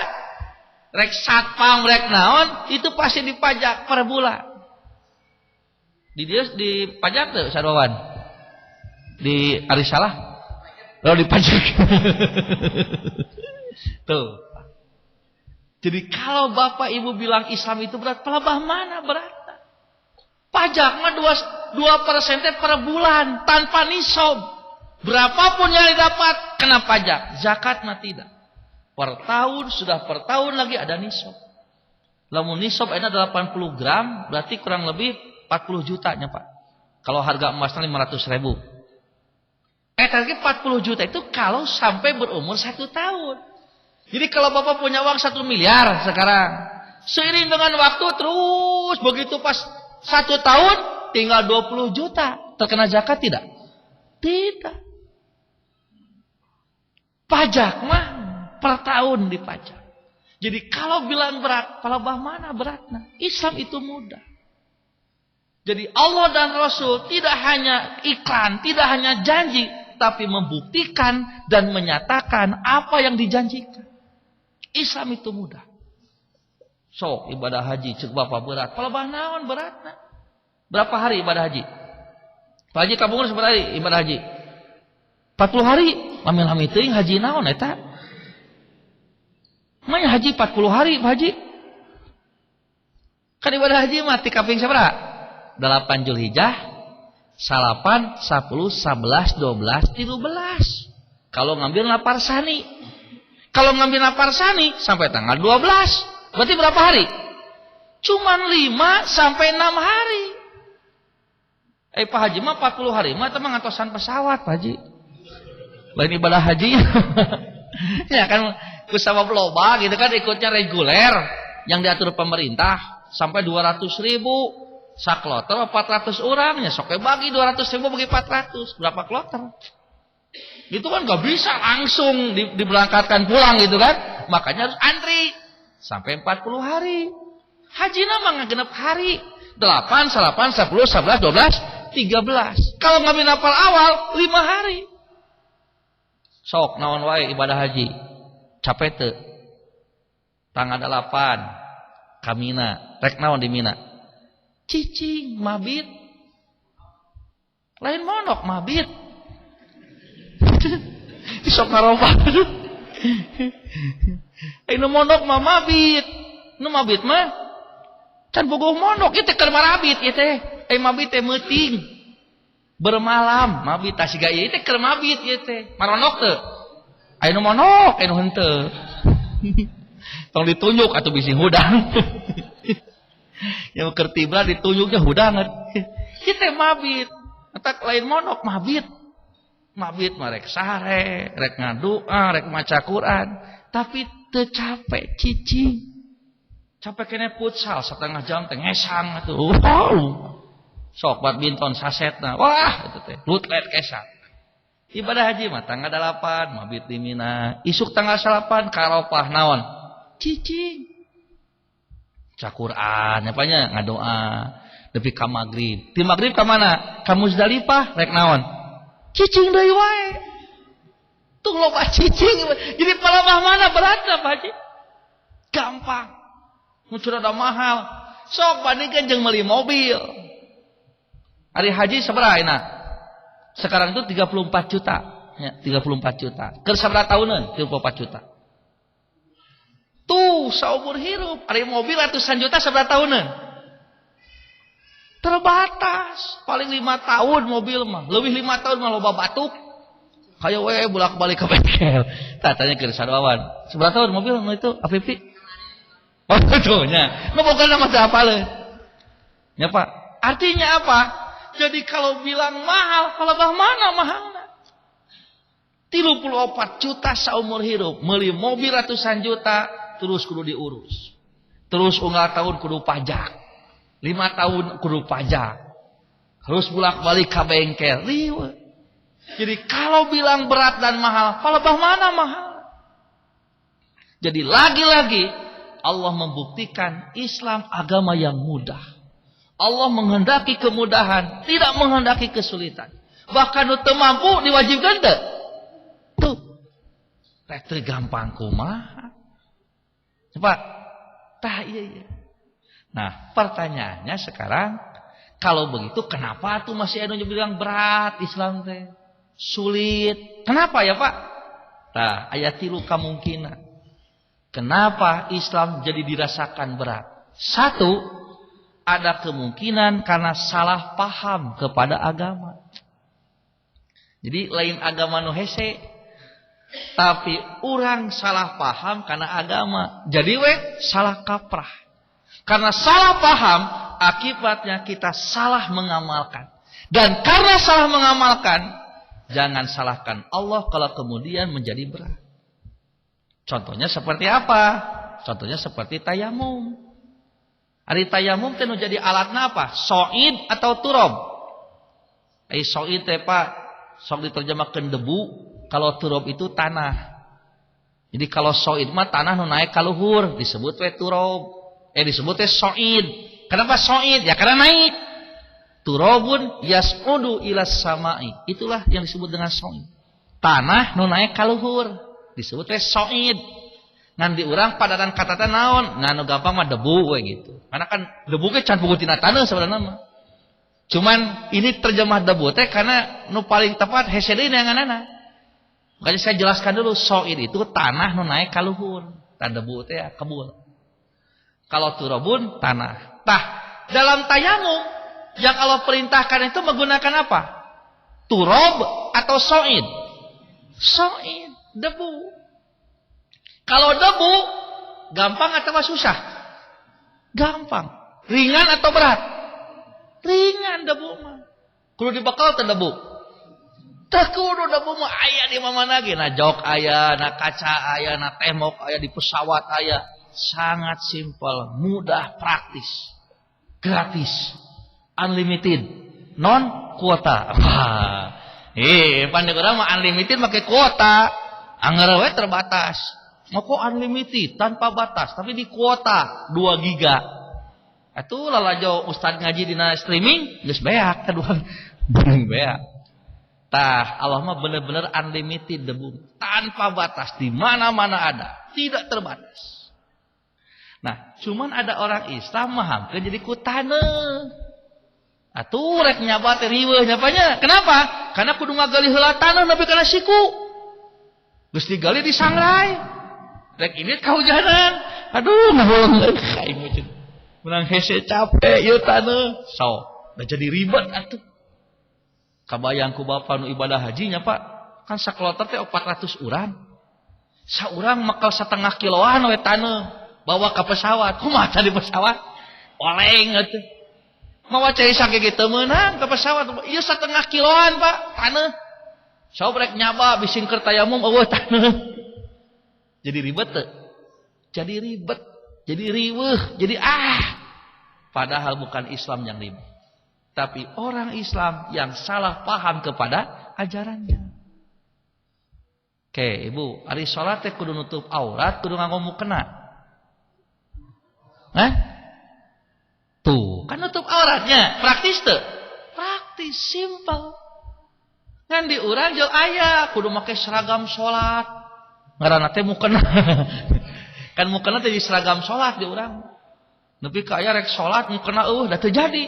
Speaker 1: rek satpam rek naon itu pasti dipajak per bulan. Di dia dipajak teu Sarwawan? Di Arisalah? Lalu dipajak. Tuh. Jadi kalau bapak ibu bilang Islam itu berat, pelabah mana berat? Pajak mah 2% per bulan tanpa nisab. Berapapun yang didapat kena pajak. Zakat mah tidak. Per tahun, sudah per tahun lagi ada nisab. Lamun nisab ada 80 gram, berarti kurang lebih 40 juta nya Pak. Kalau harga emasnya 500.000. Tapi 40 juta itu kalau sampai berumur 1 tahun. Jadi kalau bapak punya uang 1 miliar sekarang, seiring dengan waktu terus begitu pas 1 tahun tinggal 20 juta. Terkena zakat tidak? Tidak. Pajak mah per tahun dipajak. Jadi kalau bilang berat, palebah mana beratnya? Islam itu mudah. Jadi Allah dan Rasul tidak hanya iklan, tidak hanya janji, tapi membuktikan dan menyatakan apa yang dijanjikan. Islam itu mudah. Sok ibadah haji cek bapak berat. Palebah naon beratna? Berapa hari ibadah haji? Pak Haji kabungur seberapa hari ibadah haji? 40 hari. Lami-lami teuing haji naon eta? Manya haji 40 hari Pak Haji? Kan ibadah haji mah ti kaping sabaraha? 8 Julhijjah, 8, 10, 11, 12, 13. Kalau ngambil napar sani. Kalau ngambil napar sani sampai tanggal 12. Berarti berapa hari? Cuman 5 sampai 6 hari. Pak Haji mah 40 hari mah teman ngatosan pesawat Pak Haji. Lain ibadah haji. Ya kan kusabab loba gitu kan ikutnya reguler yang diatur pemerintah sampai 200.000. Sakloter 400 orangnya, sok bagi 200.000 bagi 400, berapa kloter? Itu kan gak bisa langsung diberangkatkan pulang gitu kan. Makanya harus antri sampai 40 hari. Haji nama genep hari. 8, 8, 10, 11, 12, 13. Kalau ngambil nafal awal 5 hari. Sok naon wae ibadah haji. Capek teu? Tanggal 8 ka Mina, rek naon di Mina? Cicing, mabit. Lain monok mabit. Sok ngarobah. Nu mondok mah mabit. Nu mabit mah can bogoh mondok ieu teh keur marabit ieu teh. Mabit teh meuting. Bermalam mabit tah siga ieu teh keur mabit ieu teh. Maronok teu? Aya nu mondok, aya nu henteu. Tong ditunjuk atuh bisi hudang. Yang keur tibra ditunjuknya hudang. Ieu teh mabit. Eta lain mondok mabit. Mabit mah rek sare, rek ngadoa, rek maca Quran, tapi teu capek cicing. Capek kene futsal setengah jam teh ngesang atuh. Wow. Sok badminton sasetna. Wah, itu teh lutlet kesang. Ibadah haji mah tanggal 8 mabit di Mina. Isuk tanggal 8 ka Arafah naon? Cicing. Maca Quran, apanya ngadoa nepi ka magrib. Ti magrib ka mana? Ka Muzdalifah rek naon? Cicing deui wae. Tuh loba cicing. Jadi palebah mana beratna Pak Haji? Gampang. Mun sudah mahal. Sok bandingkan jeung meuli mobil. Ari haji sabaraha ayeuna? Sekarang itu 34 juta. Ya, 34 juta. Keur sabaraha tahuneun 34 juta. Tuh saumur hirup. Ari mobil ratusan juta sabaraha tahuneun? Terbatas. Paling 5 tahun mobil mah. Lebih 5 tahun mah loba batuk. Kayak we bolak-balik ke bengkel. Tah tanya ke Sarwawan. Sabaraha tahun mobil nu itu APP? Oh betulnya. Nu bukan nama teu apaleun. Ya Pak. Artinya apa? Jadi kalau bilang mahal, kalau bah mana mahalna? 34 juta saumur hirup, meuli mobil ratusan juta, terus kudu diurus. Terus unggal tahun kudu pajak. 5 tahun kudu pajak. Terus bolak-balik ke bengkel. Riweuh. Jadi kalau bilang berat dan mahal, kalau bah mana mahal? Jadi lagi-lagi Allah membuktikan Islam agama yang mudah. Allah menghendaki kemudahan, tidak menghendaki kesulitan. Bahkan nu teu mampu diwajibkan teu? Tuh. Rek teu gampang kumaha? Coba. Tah iya iya. Nah, pertanyaannya sekarang, kalau begitu kenapa tuh masih ada yang bilang berat Islam teh? Sulit. Kenapa ya, Pak? Nah, ayat tilu kemungkinan. Kenapa Islam jadi dirasakan berat? Satu, ada kemungkinan karena salah paham kepada agama. Jadi lain agama nu hese, tapi orang salah paham karena agama. Jadi we salah kaprah. Karena salah paham, akibatnya kita salah mengamalkan. Dan karena salah mengamalkan, jangan salahkan Allah kalau kemudian menjadi berat. Contohnya seperti apa? Contohnya seperti tayamum. Ari tayamum teh nu jadi alatna apa? Soid atau turob? Ari soid teh Pak, sok diterjemahkan debu, kalau turob itu tanah. Jadi kalau soid mah tanah nu naik ka luhur, disebut we turob. Disebut teh soid. Kenapa soid? Ya karena naik. Turobun yas'udu ilas samai. Itulah yang disebut dengan soid. Tanah nu naik ka luhur, disebut teh soid. Ngan di urang padanan kata teh naon? Nah nu gampang mah debu we gitu. Karena kan debu ge can puguh tina taneuh sebenarnya mah. Cuman ini terjemah debu teh karena nu paling tepat hese deui neanganana. Makanya saya jelaskan dulu, soid itu tanah nu naik ka luhur. Tah debu teh kebul. Kalau turobun tanah. Tah, dalam tayamum yang Allah perintahkan itu menggunakan apa? Turob atau soid? Soid, debu. Kalau debu gampang atau susah? Gampang. Ringan atau berat? Ringan debu mah. Kudu dibekal teh debu. Teu kudu debu mah aya di mana ge, na jok aya, na kaca aya, na tembok aya, di pesawat aya. Sangat simpel, mudah, praktis. Gratis. Unlimited, non kuota. Wah. Pandai urang mah unlimited make kuota. Angger we terbatas. Mau kok unlimited tanpa batas, tapi di kuota 2 giga. Atuh lalajo ustad ngaji dina streaming geus beak kedua. Beak. Tah, Allah mah bener-bener unlimited debu, tanpa batas, di mana-mana ada, tidak terbatas. Nah, cuman ada orang Islam mah hampir jadi kutane. Atuh rek nyaba teh riweuh nyapanya. Kenapa? Karena kudu ngagali heula taneuh nepi kana siku. Geus digali disangrai. Rek ini kahujanan. Aduh, ngahuleng aing mah ceun. Menang hese capek ieu taneuh. So, da jadi ribet atuh. Kabayang ku bapa nu ibadah haji nya Pak, kan sakloter teh 400 urang. Saurang makal setengah kiloan we taneuh bawa ke pesawat. Kumaha di pesawat? Oleng atuh. Mawa cai sakieu teu meunang ke pesawat. Ieu setengah kiloan Pak, taneuh. Sok rek nyaba bising keur tayamum eueuh taneuh. Jadi ribet teu? Jadi ribet, jadi riweuh, jadi ah. Padahal bukan Islam yang ribet, tapi orang Islam yang salah paham kepada ajarannya. Oke, Ibu, ari salat teh kudu nutup aurat, kudu nganggo mukena. Hah? Tuh, kan nutup auratnya, praktis teu? Praktis, simpel. Ngan di urang jeung aya kudu make seragam salat. Ngaranna teh mukena. Kan mukena teh di seragam salat di urang. Nepi ka aya rek salat mukena eueuh da teu jadi.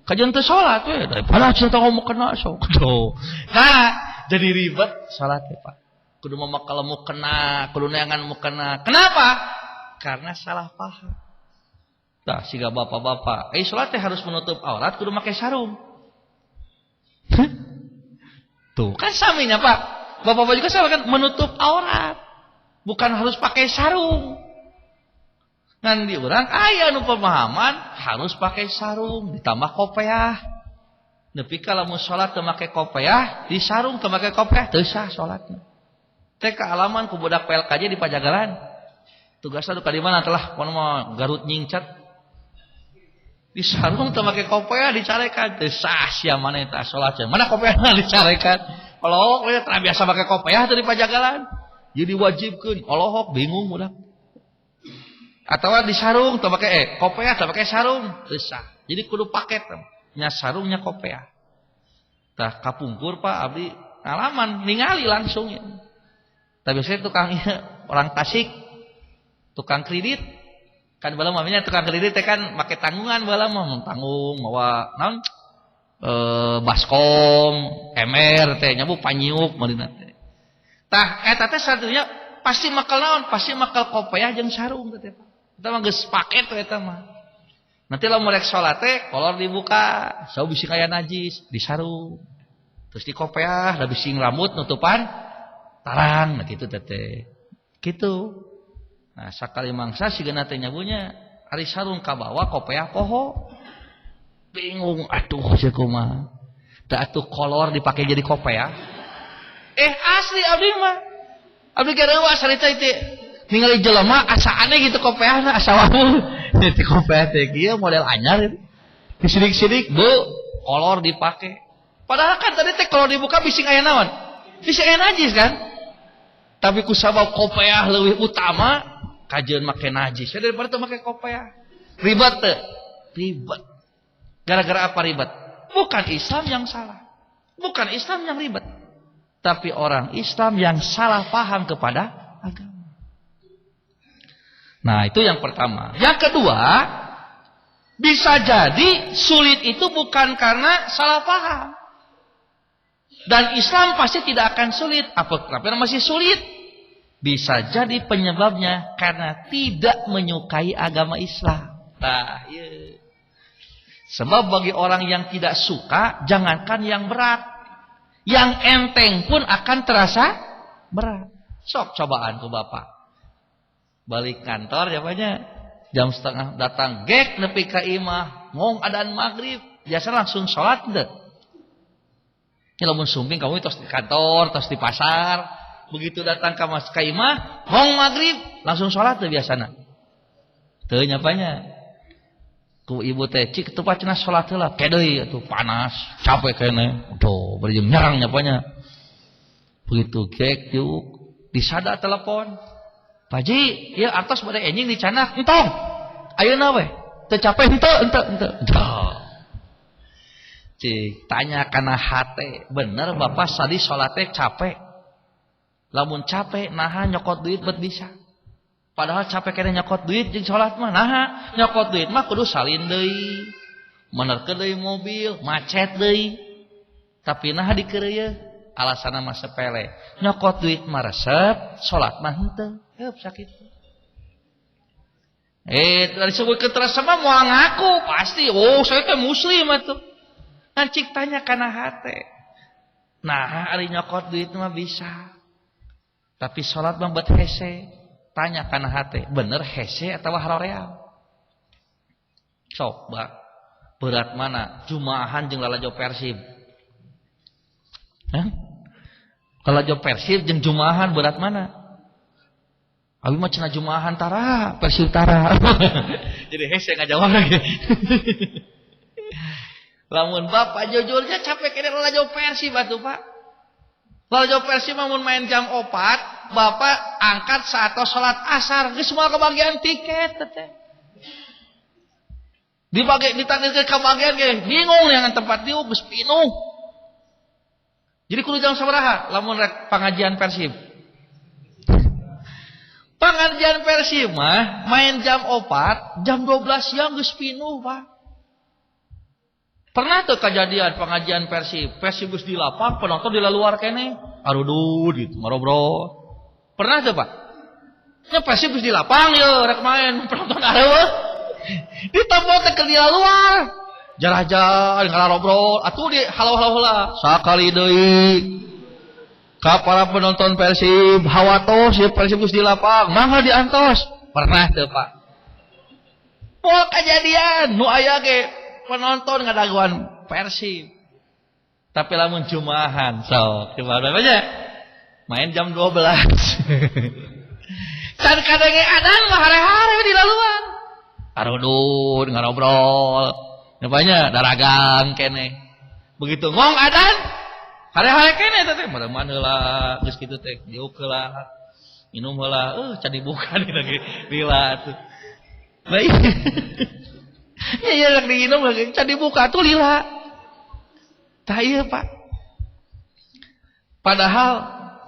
Speaker 1: Kajeun teu salat we daripada cenah mukena sok. Tuh. Nah, jadi ribet salat teh, Pak. Kudu mamakal mukena, kudu neangan mukena. Kenapa? Karena salah paham. Tah siga bapak-bapak, salat teh harus menutup aurat kudu make sarung. Tuh, kan saminya, Pak. Bapak-bapak juga sama kan menutup aurat. Bukan harus pakai sarung. Ngan di urang aya nu pemahaman harus pakai sarung ditambah kopeah. Nepi ka lamun salat teu make kopeah, di sarung teu make kopeah teu sah salatna. Teh kaalaman ku budak PLKJ di Pajagalan. Tugasna duka di mana telah kono mah Garut nyingcat. Di sarung teu make kopeah dicarekan teu sah sia maneh tah salat. Mana kopeahna dicarekan? Olohok we teu biasa make kopeah teh di Pajagalan. Jadi diwajibkeun, olohok bingung budak. Atau di sarung teu make kopeah teu make sarung teu sah. Jadi kudu paket nya sarungnya kopeah. Tah kapungkur Pak abdi ngalaman ningali langsung ya. Tapi biasanya tukang orang Tasik, tukang kredit kan bala mamanya tukang kredit teh kan make tanggungan bala mah tanggung mawa naon baskom, emer teh nyabu panyiuk meurina teh. Tah eta teh satunya pasti makal naon? Pasti makal kopeah jeung sarung teh Pak. Eta mah geus paket we eta mah. Nanti lamun rek salat teh kolor dibuka, sau bisi kaya najis, disarung. Terus dikopeah, da bisi rambut nutupan tarang nah kitu teh. Kitu. Nah sakali mangsa sigana teh nyabunya ari sarung kabawa kopeah poho. Bingung atuh sia kumaha. Da atuh kolor dipake jadi kopeah. Asli abdi mah. Abdi gareuwas harita teh ningali jelema asa aneh gitu kopeahna asa wawuh. Teh kopeah teh kieu model anyar gitu. Disidik-sidik bu kolor dipake. Padahal kan tadi teh kolor dibuka bising aya naon? Bising aya najis kan? Tapi ku sabab kopeah leuwih utama kajeun make najis. Ya daripada teu make kopeah. Ribet teu? Ribet. Gara-gara apa ribet? Bukan Islam yang salah. Bukan Islam yang ribet. Tapi orang Islam yang salah paham kepada agama. Nah, itu yang pertama. Yang kedua, bisa jadi sulit itu bukan karena salah paham. Dan Islam pasti tidak akan sulit. Apa kenapa masih sulit? Bisa jadi penyebabnya karena tidak menyukai agama Islam. Nah, iya. Sebab bagi orang yang tidak suka, jangankan yang berat, yang enteng pun akan terasa berat. Sok cobaan ku bapak. Balik kantor japanya jam setengah datang gek nepi ka imah, ngong adaan maghrib, biasa langsung sholat deh. Ya lamun sumping kamu tos di kantor, tos di pasar, begitu datang ka mas ka imah, ngong maghrib, langsung sholat deh biasana. Teu nyapanya. Ku ibu teh cik tepat cenah salat heula, kedeui atuh panas, capek keneh. Duh, bari jeung nyerang nyapanya. Begitu gek diuk, disada telepon. Pak Ji, ieu artos bade enjing dicanak, entong. Ayeuna we, teu capek henteu, henteu, henteu. Cik, tanya kana hate, bener bapak sadi salat teh capek. Lamun capek naha nyokot duit bet bisa. Padahal capek kena nyokot duit jeung salat mah naha nyokot duit mah kudu salin deui. Menerkeun deui mobil, macet deui. Tapi naha dikeureuyeun, alasanna mah sepele. Nyokot duit mah resep, salat mah henteu. Heup sakitu. Disebutkeun terus mah moal ngaku pasti. Oh, saya teh muslim atuh. Ngan cik tanya kana hate. Nah, ari nyokot duit mah bisa. Tapi salat mah bet hese. Tanya kana hate, bener hese atau haroreal? Sok, Bak. Berat mana? Jumaahan jeung lalajo Persib. Hah? Lalajo Persib jeung jumaahan berat mana? Abi mah cenah jumaahan tara, Persib tara. Jadi hese ngajawab lagi. Lamun bapak jujurnya capek kene lalajo Persib atuh, Pak. Lalajo Persib mah mun main jam 4, bapak angkat saat sholat asar, geus moal kebagian tiket teh. Dibagi ditakdirkeun kebagian ge, bingung yang tempat diuk geus pinuh. Jadi kudu jam sabaraha lamun rek pengajian Persib. Pengajian pengajian Persib mah main jam 4, jam 12 siang geus pinuh, Pak. Pernah tuh kejadian pengajian Persib, Persib geus di lapang, penonton di luar keneh, arudud gitu, marobrol. Pernah tuh, Pak? Nya Persib geus di lapang ye rek main, penonton areueuh. Ditempo teh keur di luar. Jarah-jarah ngararobrol, atuh di halau-halau heula. Sakali deui ka para penonton Persib, hawatos ya Persib geus di lapang, mangga diantos. Pernah teu, Pak? Moal kejadian nu aya ge penonton ngadaguan Persib. Tapi lamun jumaahan sok, coba aja. Main jam 12. Can kadenge adan mah hare-hare di laluan. Arudud ngarobrol. Rupanya daragang keneh. Begitu ngong adan hare-hare keneh teh mareuman heula geus kitu teh diuk heula. Minum heula, can dibuka lagi lila atuh. Baik. Ya iya rek diinum lagi can dibuka tuh lila. Tah ieu Pak. Padahal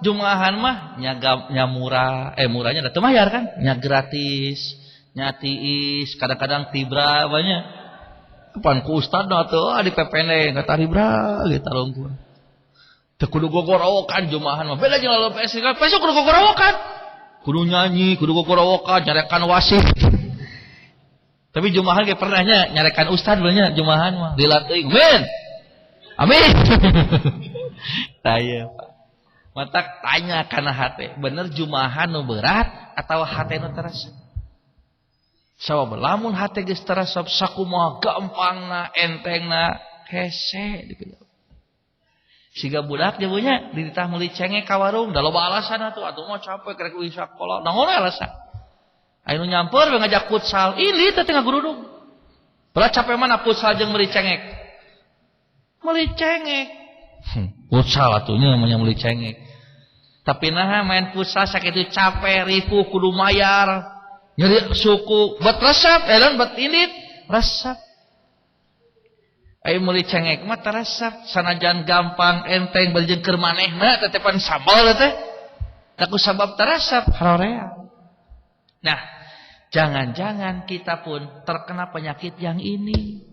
Speaker 1: jumaahan mah nya murah, murahnya da teu mayar kan? Nya gratis, nya tiis, kadang-kadang tibra banyak. Pan ku ustad na teu di PPN kataribra gitu tarungkul. Teu kudu gogorowokan jumaahan mah. Beda jeung lalu PS, PS kudu gogorowokan. Kudu nyanyi, kudu gogorowokan, nyarekan wasit. Tapi jumaahan ge pernahnya nyarekan ustad beulnya jumaahan mah dilatih. Amin. Amin. Tah ieu Pak. Matak tanya kana hate, bener jumaahan nu berat atau hate nu terasa? Sabab lamun hate geus teresep sakumaha gampangna entengna hese dipijawab. Siga budak jabunya dititah meuli cengek ka warung da loba alasan atuh atuh mah capek rek euy sakola. Naon alasan? Aya nu nyamper we ngajak futsal, ini teh ngagurudug. Berat capek mana futsal jeung meuli cengek? Meuli cengek. Futsal atuh nya namanya meuli cengek. Tapi naha main futsal sakitu capek ripuh kudu mayar. Nyeri suku bet resep, elon bet indit resep. Ayo meuli cengek mah teresep, sanajan gampang enteng bari jeung keur manehna tetepan sambal teh. Ku sabab teresep harorea. Nah, jangan-jangan kita pun terkena penyakit yang ini.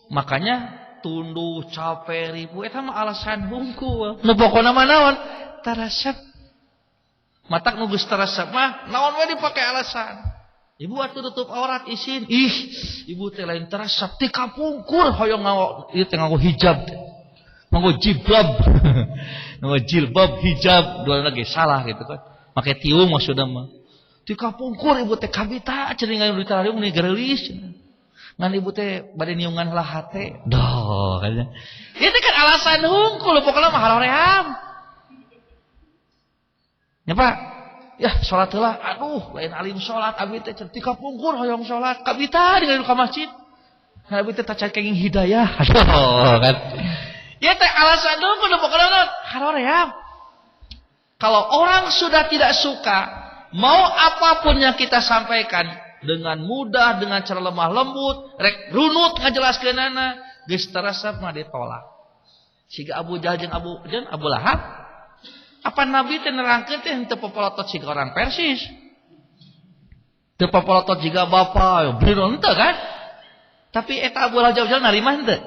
Speaker 1: Makanya tunduh capek ribu eta mah alasan hungkul. Nu pokona mah naon? Teresep. Matak nu geus teresep mah naon we dipake alasan. Ibu atuh tutup aurat isin. Ih, ibu teh lain teresep ti kapungkur hoyong ngawo ieu teh nganggo hijab teh. Nganggo jilbab. Nganggo jilbab hijab dua lagi salah gitu kan. Make tiung maksudna mah. Ti kapungkur ibu teh kabita cenah ngan ditariung ni gereulis. Ngan ibu teh bade niungan heula hate. Doh kan. Ieu teh kan alasan hungkul pokona mah haroream. Ya Pak, ya salat heula, aduh lain alim salat abi teh ti kapungkur hoyong salat, kabita dengan ka masjid. Abi teh tacan kenging hidayah. Aduh kan. Ya teh alasan dulu kudu pokona haroream. Kalau orang sudah tidak suka, mau apapun yang kita sampaikan dengan mudah, dengan cara lemah lembut, rek runut ngajelaskeunana, geus teresep mah ditolak. Siga Abu Jahal jeung Abu Lahab. Apa Nabi teh nerangkeun teh henteu popolotot siga orang Persis. Teu popolotot jiga bapa, beureun henteu kan? Tapi eta Abu Lahab jauh-jauh narima henteu.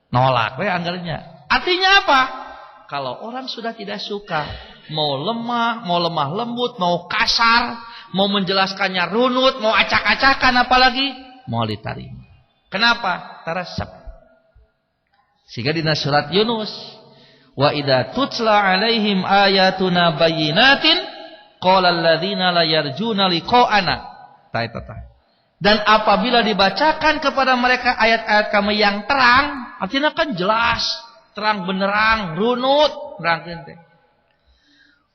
Speaker 1: Nolak we anggarnya. Artinya apa? Kalau orang sudah tidak suka, mau lemah lembut, mau kasar, mau menjelaskannya runut, mau acak-acakan apalagi, mau diterima. Kenapa? Teresep. Sehingga dina surat Yunus, wa idza tutla alaihim ayatuna bayyinatin qala alladzina la yarjuna liqa'ana. Dan apabila dibacakan kepada mereka ayat-ayat kami yang terang, artinya kan jelas, terang benderang, runut, nerangkeun teh.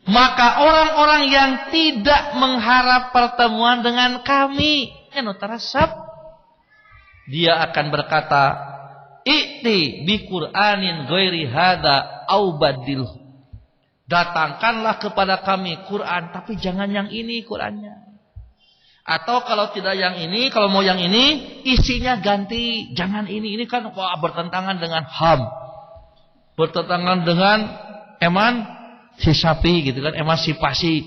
Speaker 1: Maka orang-orang yang tidak mengharap pertemuan dengan kami, anu teresep, dia akan berkata, "I'ti bi Qur'anin ghairi hadza au badilhu." Datangkanlah kepada kami Quran, tapi jangan yang ini Qurannya. Atau kalau tidak yang ini, kalau mau yang ini, isinya ganti, jangan ini. Ini kan wah bertentangan dengan HAM. Bertentangan dengan eman si sapi gitu kan, emansipasi.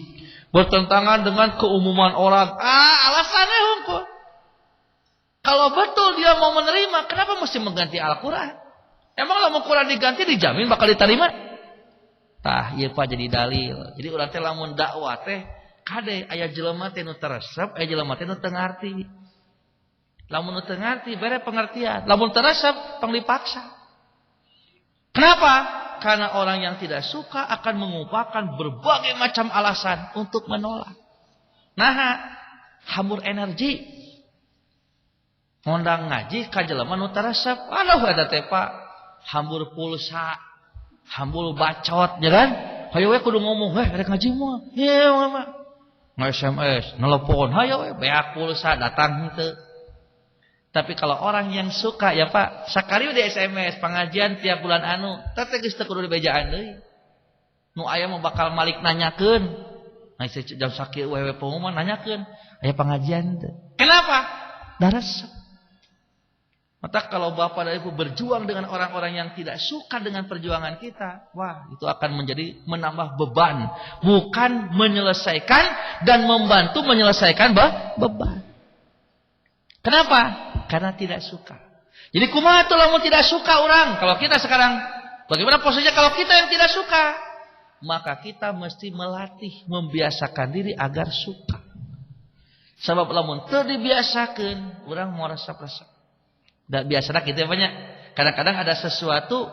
Speaker 1: Bertentangan dengan keumuman orang. Ah, alasannya hukum. Kalau betul dia mau menerima, kenapa mesti mengganti Al-Quran? Emang lamun Quran diganti dijamin bakal diterima? Tah, ieu Pak jadi dalil. Jadi urang teh lamun dakwah teh kade aya jelema teh nu teresep, aya jelema teh nu teu ngarti. Lamun nu teu ngarti bere pengertian, lamun teu resep tong dipaksa. Kenapa? Karena orang yang tidak suka akan mengupakan berbagai macam alasan untuk menolak. Nah, hambur energi. Ngondang ngaji ka jelema nu teu resep. Aduh eta teh Pak, hambur pulsa, hambur bacot, ya kan? Hayo we kudu ngomong, "Heh, rek ngaji moal." Ieu mah. Nge-SMS, nelepon, hayo we beak pulsa datang henteu. Tapi kalau orang yang suka ya Pak, sakali di SMS pengajian tiap bulan anu, teh geus teu kudu dibejaan deui. Nu aya mah bakal malik nanyakeun. Nah, jam sakieu wewe pengumuman nanyakeun, aya pengajian teu. Kenapa? Da resep. Maka kalau bapak dan ibu berjuang dengan orang-orang yang tidak suka dengan perjuangan kita, wah, itu akan menjadi menambah beban, bukan menyelesaikan dan membantu menyelesaikan beban. Kenapa? Karena tidak suka. Jadi kumaha tuh lamun tidak suka orang? Kalau kita sekarang, bagaimana posisinya kalau kita yang tidak suka? Maka kita mesti melatih, membiasakan diri agar suka. Sebab lamun teu dibiasakeun, urang mau resep-resep. Dan biasanya kita banyak. Kadang-kadang ada sesuatu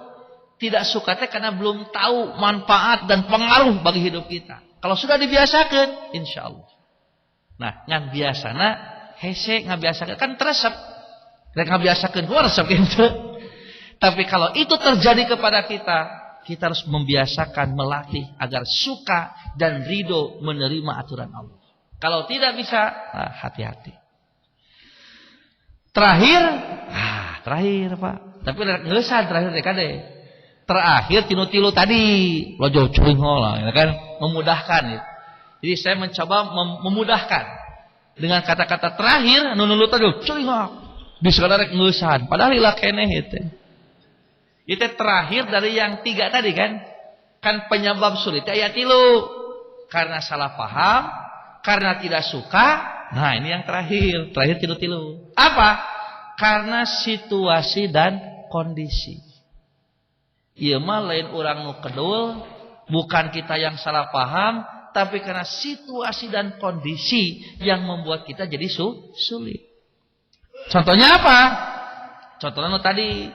Speaker 1: tidak suka teh karena belum tahu manfaat dan pengaruh bagi hidup kita. Kalau sudah dibiasakan, insya Allah. Nah, ngan biasana hese ngabiasakeun kan teresep. Rek ngabiasakeun kumaha resep gitu. Tapi kalau itu terjadi kepada kita, kita harus membiasakan, melatih agar suka dan ridho menerima aturan Allah. Kalau tidak bisa, nah, hati-hati. Terakhir, terakhir Pak. Tapi ngeusan terakhir teh kade. Terakhir tinu-tilu tadi, lojo curing lah, ya kan, memudahkan gitu. Jadi saya mencoba memudahkan dengan kata-kata terakhir nu nulu tadi curing di rek ngeusan, padahal lila keneh itu. Itu terakhir dari yang tiga tadi kan. Kan penyebab sulit aya tilu. Karena salah paham, karena tidak suka. Nah, ini yang terakhir, terakhir tilu-tilu. Apa? Karena situasi dan kondisi. Ieu mah lain urang nu kedul, bukan kita yang salah paham, tapi karena situasi dan kondisi yang membuat kita jadi sulit. Contohnya apa? Contohnya nu tadi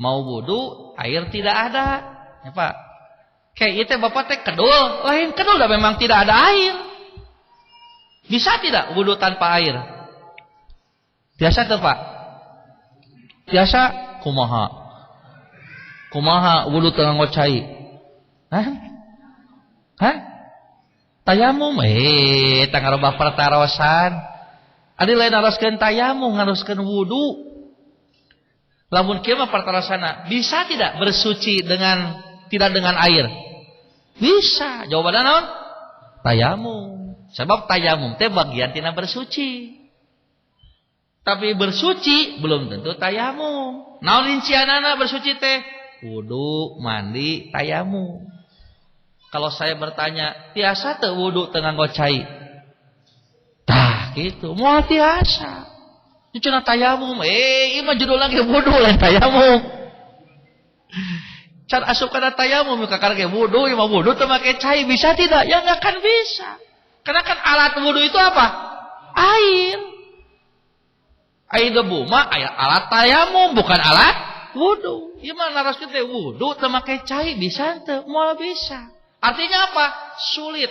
Speaker 1: mau wudu, air tidak ada. Ya, Pak. Kayak itu bapak teh kedul, lain kedul dah memang tidak ada air. Bisa tidak wudu tanpa air? Biasa tuh Pak? Biasa kumaha? Kumaha wudu teu nganggo cai? Hah? Hah? Tayamum tah ngarobah pertarosan. Adi lain naroskeun tayamum, ngaroskeun wudu. Lamun kieu mah pertarosana, bisa tidak bersuci dengan tidak dengan air? Bisa. Jawabanna naon? Tayamum. Sebab tayamum teh bagian tina bersuci. Tapi bersuci belum tentu tayamum. Naon rincianana bersuci teh? Wudu, mandi, tayamum. Kalau saya bertanya, tiasa teu wudu teu nganggo cai? Tah, gitu. Moal tiasa. Cenah tayamum. Ieu mah judulna ge wudu lain tayamum. Can asup kana tayamum kakara ge wudu, ieu mah wudu teu make cai bisa tidak? Ya enggak akan bisa. Karena kan alat wudu itu apa? Air. Air debu mah alat tayamum bukan alat wudu. Ieu mah naroskeun teh wudu teu make cai bisa teu? Moal bisa. Artinya apa? Sulit.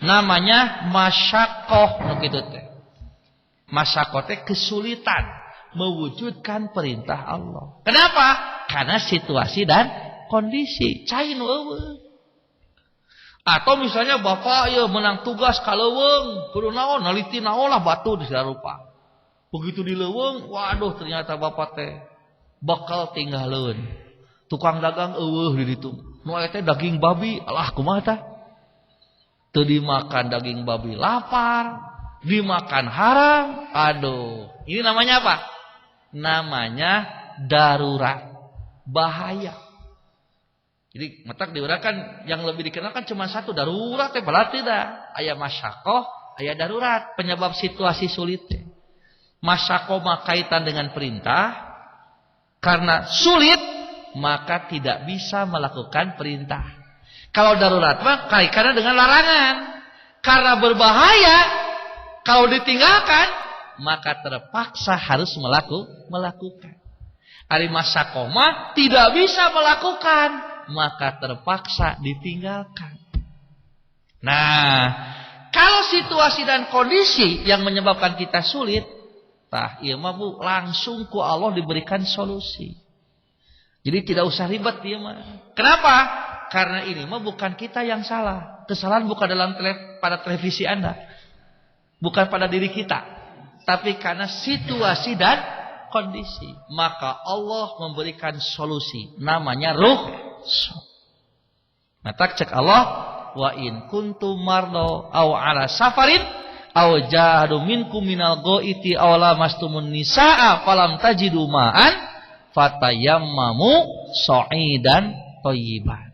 Speaker 1: Namanya masyakoh nu kitu teh. Masyakoh teh kesulitan mewujudkan perintah Allah. Kenapa? Karena situasi dan kondisi. Cai nu eueuh. Atau misalnya bapak ya menang tugas ka leuweung, kudu naon naliti naon lah batu di segala rupa. Begitu di leuweung, waduh ternyata bapak teh bakal tinggaleun. Tukang dagang eueuh di ditu. Nu aya teh daging babi, alah kumaha tah? Teu dimakan daging babi lapar, dimakan haram. Aduh, ini namanya apa? Namanya darurat, bahaya. Jadi matak diurangkan yang lebih dikenal kan cuma satu darurat teh, padahal tidak. Aya masyakoh, aya darurat, penyebab situasi sulit teh. Masyakoh mah kaitan dengan perintah, karena sulit maka tidak bisa melakukan perintah. Kalau darurat mah kaitannya dengan larangan. Karena berbahaya kalau ditinggalkan, maka terpaksa harus melakukan. Ari masyakoh mah tidak bisa melakukan, maka terpaksa ditinggalkan. Nah, kalau situasi dan kondisi yang menyebabkan kita sulit, tah ieu mah Bu, langsung ku Allah diberikan solusi. Jadi tidak usah ribet ieu mah. Kenapa? Karena ini mah bukan kita yang salah. Kesalahan bukan dalam pada televisi Anda. Bukan pada diri kita. Tapi karena situasi dan kondisi. Maka Allah memberikan solusi. Namanya rukhsah. Matak cek Allah, wa in kuntum mardo aw ala safarin aw jaa ahadun minkum minal ghaiti aw lamastumun nisaa falam tajidu ma'an fatayammamu sha'idan thayyiban.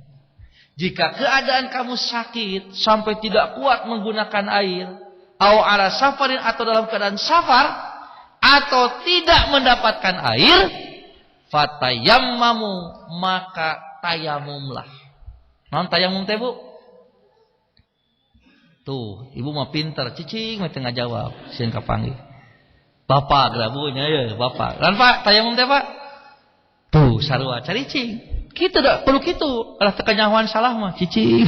Speaker 1: Jika keadaan kamu sakit sampai tidak kuat menggunakan air, aw ala safarin atau dalam keadaan safar atau tidak mendapatkan air, fatayammamu, maka tayamumlah. Non tayamum teh Bu? Tuh, ibu mah pinter, cicing mah teu ngajawab, sieun kapanggih. Bapak gerabunya ya, bapak. Lan Pak, tayamum teh Pak? Tuh, sarua caricing. Kitu dah perlu kitu, alah teu kanyahoan salah mah cicing.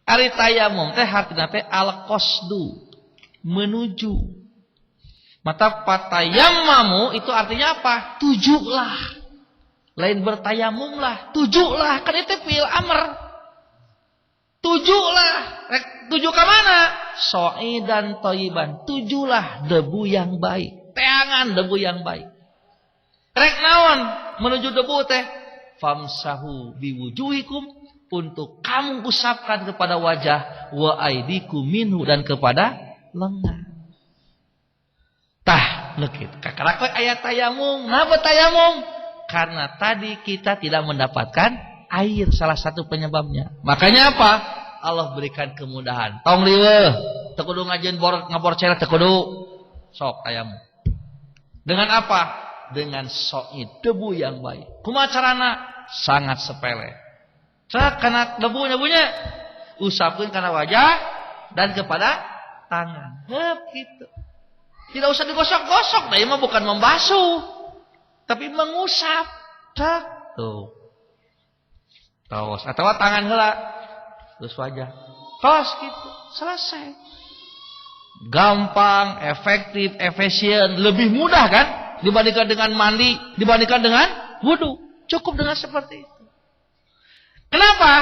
Speaker 1: Ari tayamum teh hartina teh al-qasdu, menuju. Mata patayammamu itu artinya apa? Tujulah. Lain bertayamumlah, tujulah, kan itu fi'il amr. Tujulah, rek tuju ke mana? Sha'idan thayyiban, tujulah debu yang baik, teangan debu yang baik. Rek naon menuju debu teh? Famsahu biwujuhikum, untuk kamu usapkan kepada wajah, wa aidikum minhu, dan kepada lengan. Tah, leukit. Kakarak we aya tayamum. Napa tayamum? Karena tadi kita tidak mendapatkan air, salah satu penyebabnya. Makanya apa? Allah berikan kemudahan. Tong riweuh, teu kudu ngajieun bor ngabor cere teu kudu. Sok tayamum. Dengan apa? Dengan so'id, debu yang baik. Kumaha carana? Sangat sepele. Cek kana debu debunya, usapkeun kana wajah dan kepada tangan. Heup gitu. Tidak usah digosok-gosok, nah ini mah bukan membasuh, tapi mengusap. Cek tuh. Tos atau tangan heula terus wajah. Tos gitu, selesai. Gampang, efektif, efisien, lebih mudah kan dibandingkan dengan mandi, dibandingkan dengan wudu. Cukup dengan seperti itu. Kenapa?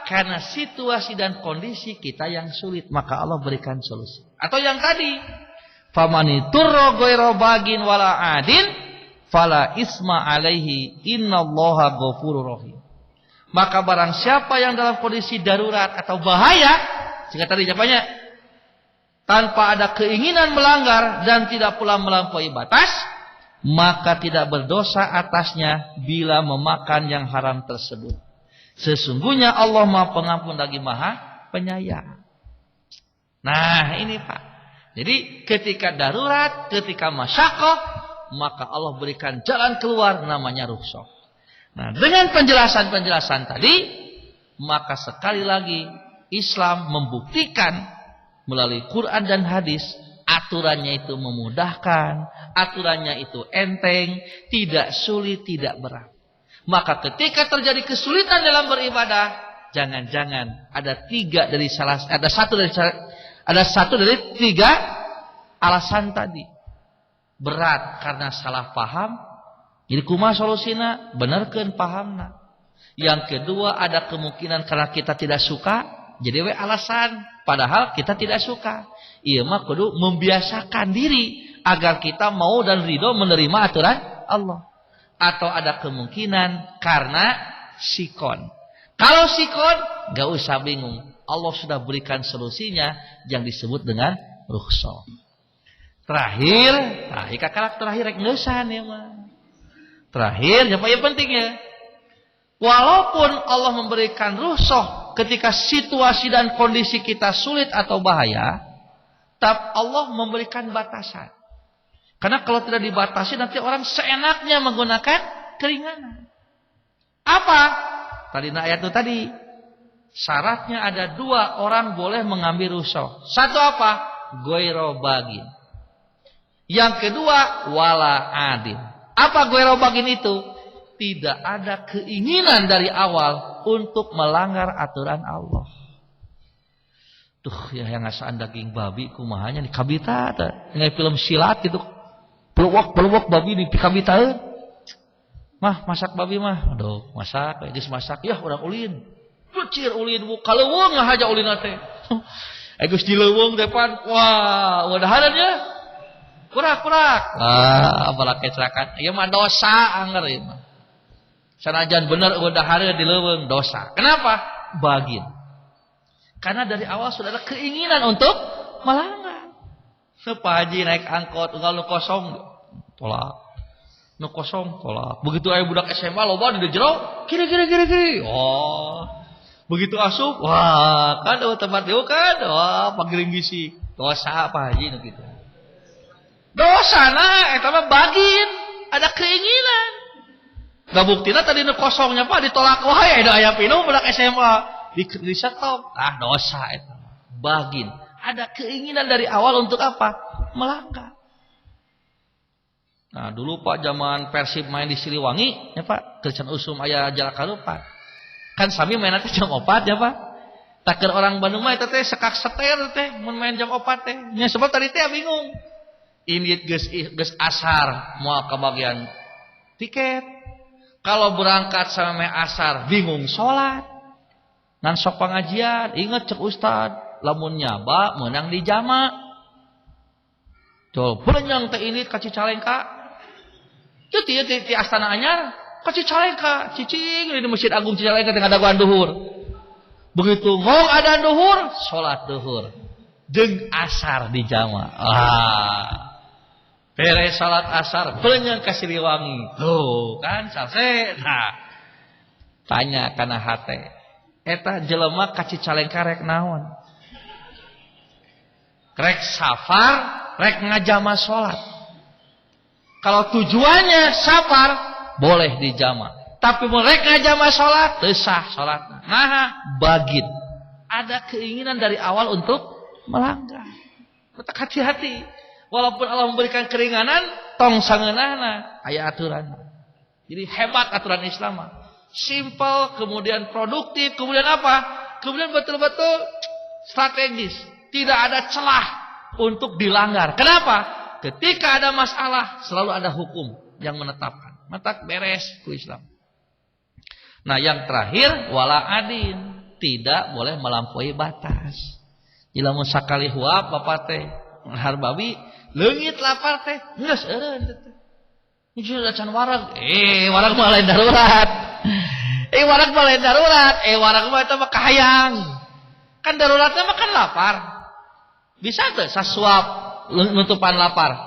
Speaker 1: Karena situasi dan kondisi kita yang sulit, maka Allah berikan solusi. Atau yang tadi, famaniturra ghaira bagin wala adin fala isma alaihi innallaha ghafurur rahim. Maka barang siapa yang dalam kondisi darurat atau bahaya, sehingga tadi jawabannya, tanpa ada keinginan melanggar dan tidak pula melampaui batas, maka tidak berdosa atasnya bila memakan yang haram tersebut. Sesungguhnya Allah Maha Pengampun lagi Maha Penyayang. Nah ini Pak. Jadi ketika darurat, ketika masyakoh, maka Allah berikan jalan keluar namanya rukhsah. Nah, dengan penjelasan-penjelasan tadi, maka sekali lagi Islam membuktikan melalui Quran dan hadis, aturannya itu memudahkan, aturannya itu enteng, tidak sulit, tidak berat. Maka ketika terjadi kesulitan dalam beribadah, jangan-jangan ada tiga dari salah ada satu dari ada satu dari tiga alasan tadi. Berat karena salah paham. Jadi kumaha solusina? Benerkeun pahamna. Yang kedua ada kemungkinan karena kita tidak suka, jadi we alasan padahal kita tidak suka. Ieu mah kudu membiasakan diri agar kita mau dan ridho menerima aturan Allah. Atau ada kemungkinan karena sikon. Kalau sikon, gak usah bingung. Allah sudah berikan solusinya yang disebut dengan rukhsah. Terakhir, terakhir kakak terakhir rek ngeusan ya mah. Terakhir, yang paling penting ya. Walaupun Allah memberikan rukhsah ketika situasi dan kondisi kita sulit atau bahaya, tapi Allah memberikan batasan. Karena kalau tidak dibatasi nanti orang seenaknya menggunakan keringanan. Apa? Tadi ayat itu tadi. Syaratnya ada dua orang boleh mengambil rukhsah. Satu apa? Ghaira bagin. Yang kedua wala adin. Apa ghaira bagin itu? Tidak ada keinginan dari awal untuk melanggar aturan Allah. Tuh ya yang ngasaan daging babi kumahanya di kabita teh. Ngai film silat gitu. Pelewok-pelewok babi di kabita. Mah masak babi mah. Aduh, masak, geus masak ya urang ulin. Lucir ulin bu kaleuweung ngahaja ulin teh. Geus di leuweung depan. Wah, udaharan ya. Kurak-kurak. Ah, apalah kecelakaan. Ieu mah dosa anger ieu mah. Sanajan bener udah di leuweung dosa. Kenapa? Bagin. Karena dari awal sudah ada keinginan untuk melanggar. Pak Haji naik angkot, unggal nu kosong, tolak. Nu kosong, tolak. Begitu aya budak SMA loba di jero, kiri kiri kiri kiri. Oh. Begitu asup, wah, kan ada tempat dieu kan, wah, pagiring bisi. Dosa Pak Haji nu kitu. Dosa nah, eta mah bagin, ada keinginan. Gak buktina tadi nu kosongnya Pak ditolak wae da aya pinuh budak SMA di stop. Ah dosa eta. Bagin. Ada keinginan dari awal untuk apa? Melanggar. Nah, dulu Pak zaman Persib main di Siliwangi ya Pak, keur usum aya jalak harupat. Kan sami main teh jam 4 ya Pak. Taker orang Bandung mah eta teh sekak seter teh mun main jam 4 teh. Nya sebab tadi teh bingung. Indit geus geus asar moal kabagian tiket. Kalau berangkat sama asar bingung sholat. Ngan sok pengajian, inget cek ustad, lamun nyaba menang di jama. Tuh, benyang teh ini ka Cicalengka. Teu ti ti Astana Anyar ka Cicalengka, cicing di Masjid Agung Cicalengka teh ngadaguan duhur. Begitu ngong ada duhur, sholat duhur. Jeung asar di jama. Ah. Beres salat asar, benyang ka Siliwangi. Tuh, kan selesai. Nah, tanya kana hate. Eta jelema ka Cicalengka rek naon? Rek safar, rek ngajama salat. Kalau tujuannya safar, boleh dijama. Tapi mun rek ngajama salat, teu sah salatna. Nah, bagin. Ada keinginan dari awal untuk melanggar. Tetap hati-hati. Walaupun Allah memberikan keringanan, tong sangeunahna aya aturan. Jadi hebat aturan Islam. Simple, kemudian produktif, kemudian apa? Kemudian betul-betul strategis. Tidak ada celah untuk dilanggar. Kenapa? Ketika ada masalah, selalu ada hukum yang menetapkan. Matak beres ku Islam. Nah, yang terakhir wala adin, tidak boleh melampaui batas. Lamun sakali huap bapak teh ngadahar babi, leungit lapar teh, geus eureun teh. Ini can wareg, wareg mah lain darurat. Wareg mah lain darurat, wareg mah eta mah kahayang. Kan daruratnya mah kan lapar. Bisa teu sasuap nutupan lapar?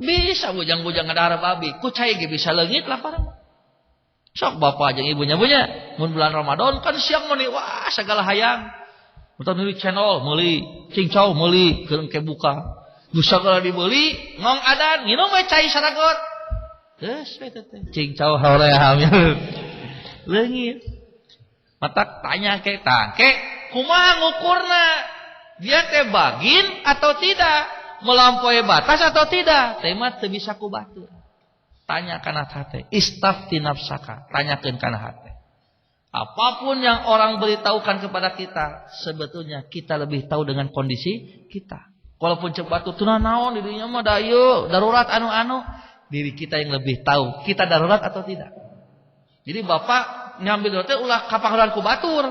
Speaker 1: Bisa bujang-bujang ngadahar babi, ku cai ge bisa leungit lapar mah. Sok bapak jeung ibunya punya, mun bulan Ramadan kan siang meuni wah segala hayang. Mun meuli cendol meuli, cincau meuli, keur engke buka. Nu sagala dibeli, ngong adan nginum we cai saragot. Geus we teh. Cincau hoream. Leungit. Matak tanya ke tah, ke kumaha ngukurna? Dia teh bagin atau tidak? Melampaui batas atau tidak? Teh mah teu bisa ku batur. Tanya kana hate, istafti nafsaka, tanyakeun kana hate. Apapun yang orang beritahukan kepada kita, sebetulnya kita lebih tahu dengan kondisi kita. Walaupun cek batur teu naon di dinya mah da ieu darurat anu-anu, diri kita yang lebih tahu kita darurat atau tidak. Jadi bapak ngambil teh ulah kapangaruhan ku batur.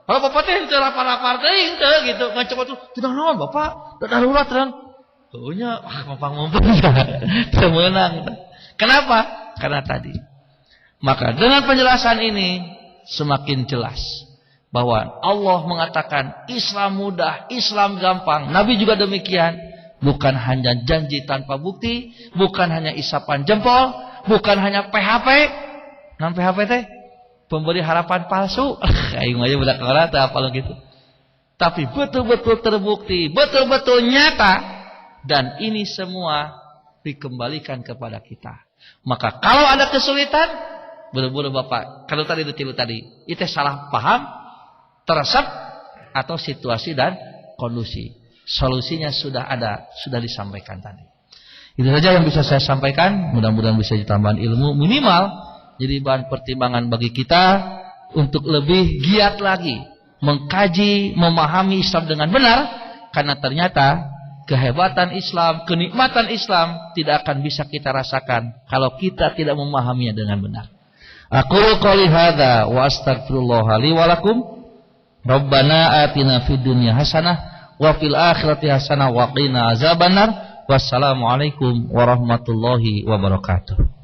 Speaker 1: Kalau bapak teh teu lapar-lapar teuing teu gitu, ngecek batur teu naon bapak, da darurat kan. Heuh nya, ah mampang-mampang teu meunang. Kenapa? Karena tadi. Maka dengan penjelasan ini semakin jelas bahwa Allah mengatakan Islam mudah, Islam gampang. Nabi juga demikian. Bukan hanya janji tanpa bukti, bukan hanya isapan jempol, bukan hanya PHP. Nan PHP teh? Pemberi harapan palsu. Aing mah budak ngora teu apal gitu. Tapi betul-betul terbukti, betul-betul nyata, dan ini semua dikembalikan kepada kita. Maka kalau ada kesulitan, buru-buru Bapak, kalau tadi itu tadi, itu salah paham, teresep, atau situasi dan kondisi. Solusinya sudah ada, sudah disampaikan tadi. Itu saja yang bisa saya sampaikan. Mudah-mudahan bisa ditambahan ilmu minimal jadi bahan pertimbangan bagi kita untuk lebih giat lagi mengkaji, memahami Islam dengan benar, karena ternyata kehebatan Islam, kenikmatan Islam tidak akan bisa kita rasakan kalau kita tidak memahaminya dengan benar. أقول قولي هذا وأستغفر الله لي ولكم. ربنا آتنا في الدنيا حسنة وفي الآخرة حسنة وقنا عذاب النار. Wassalamualaikum warahmatullahi wabarakatuh.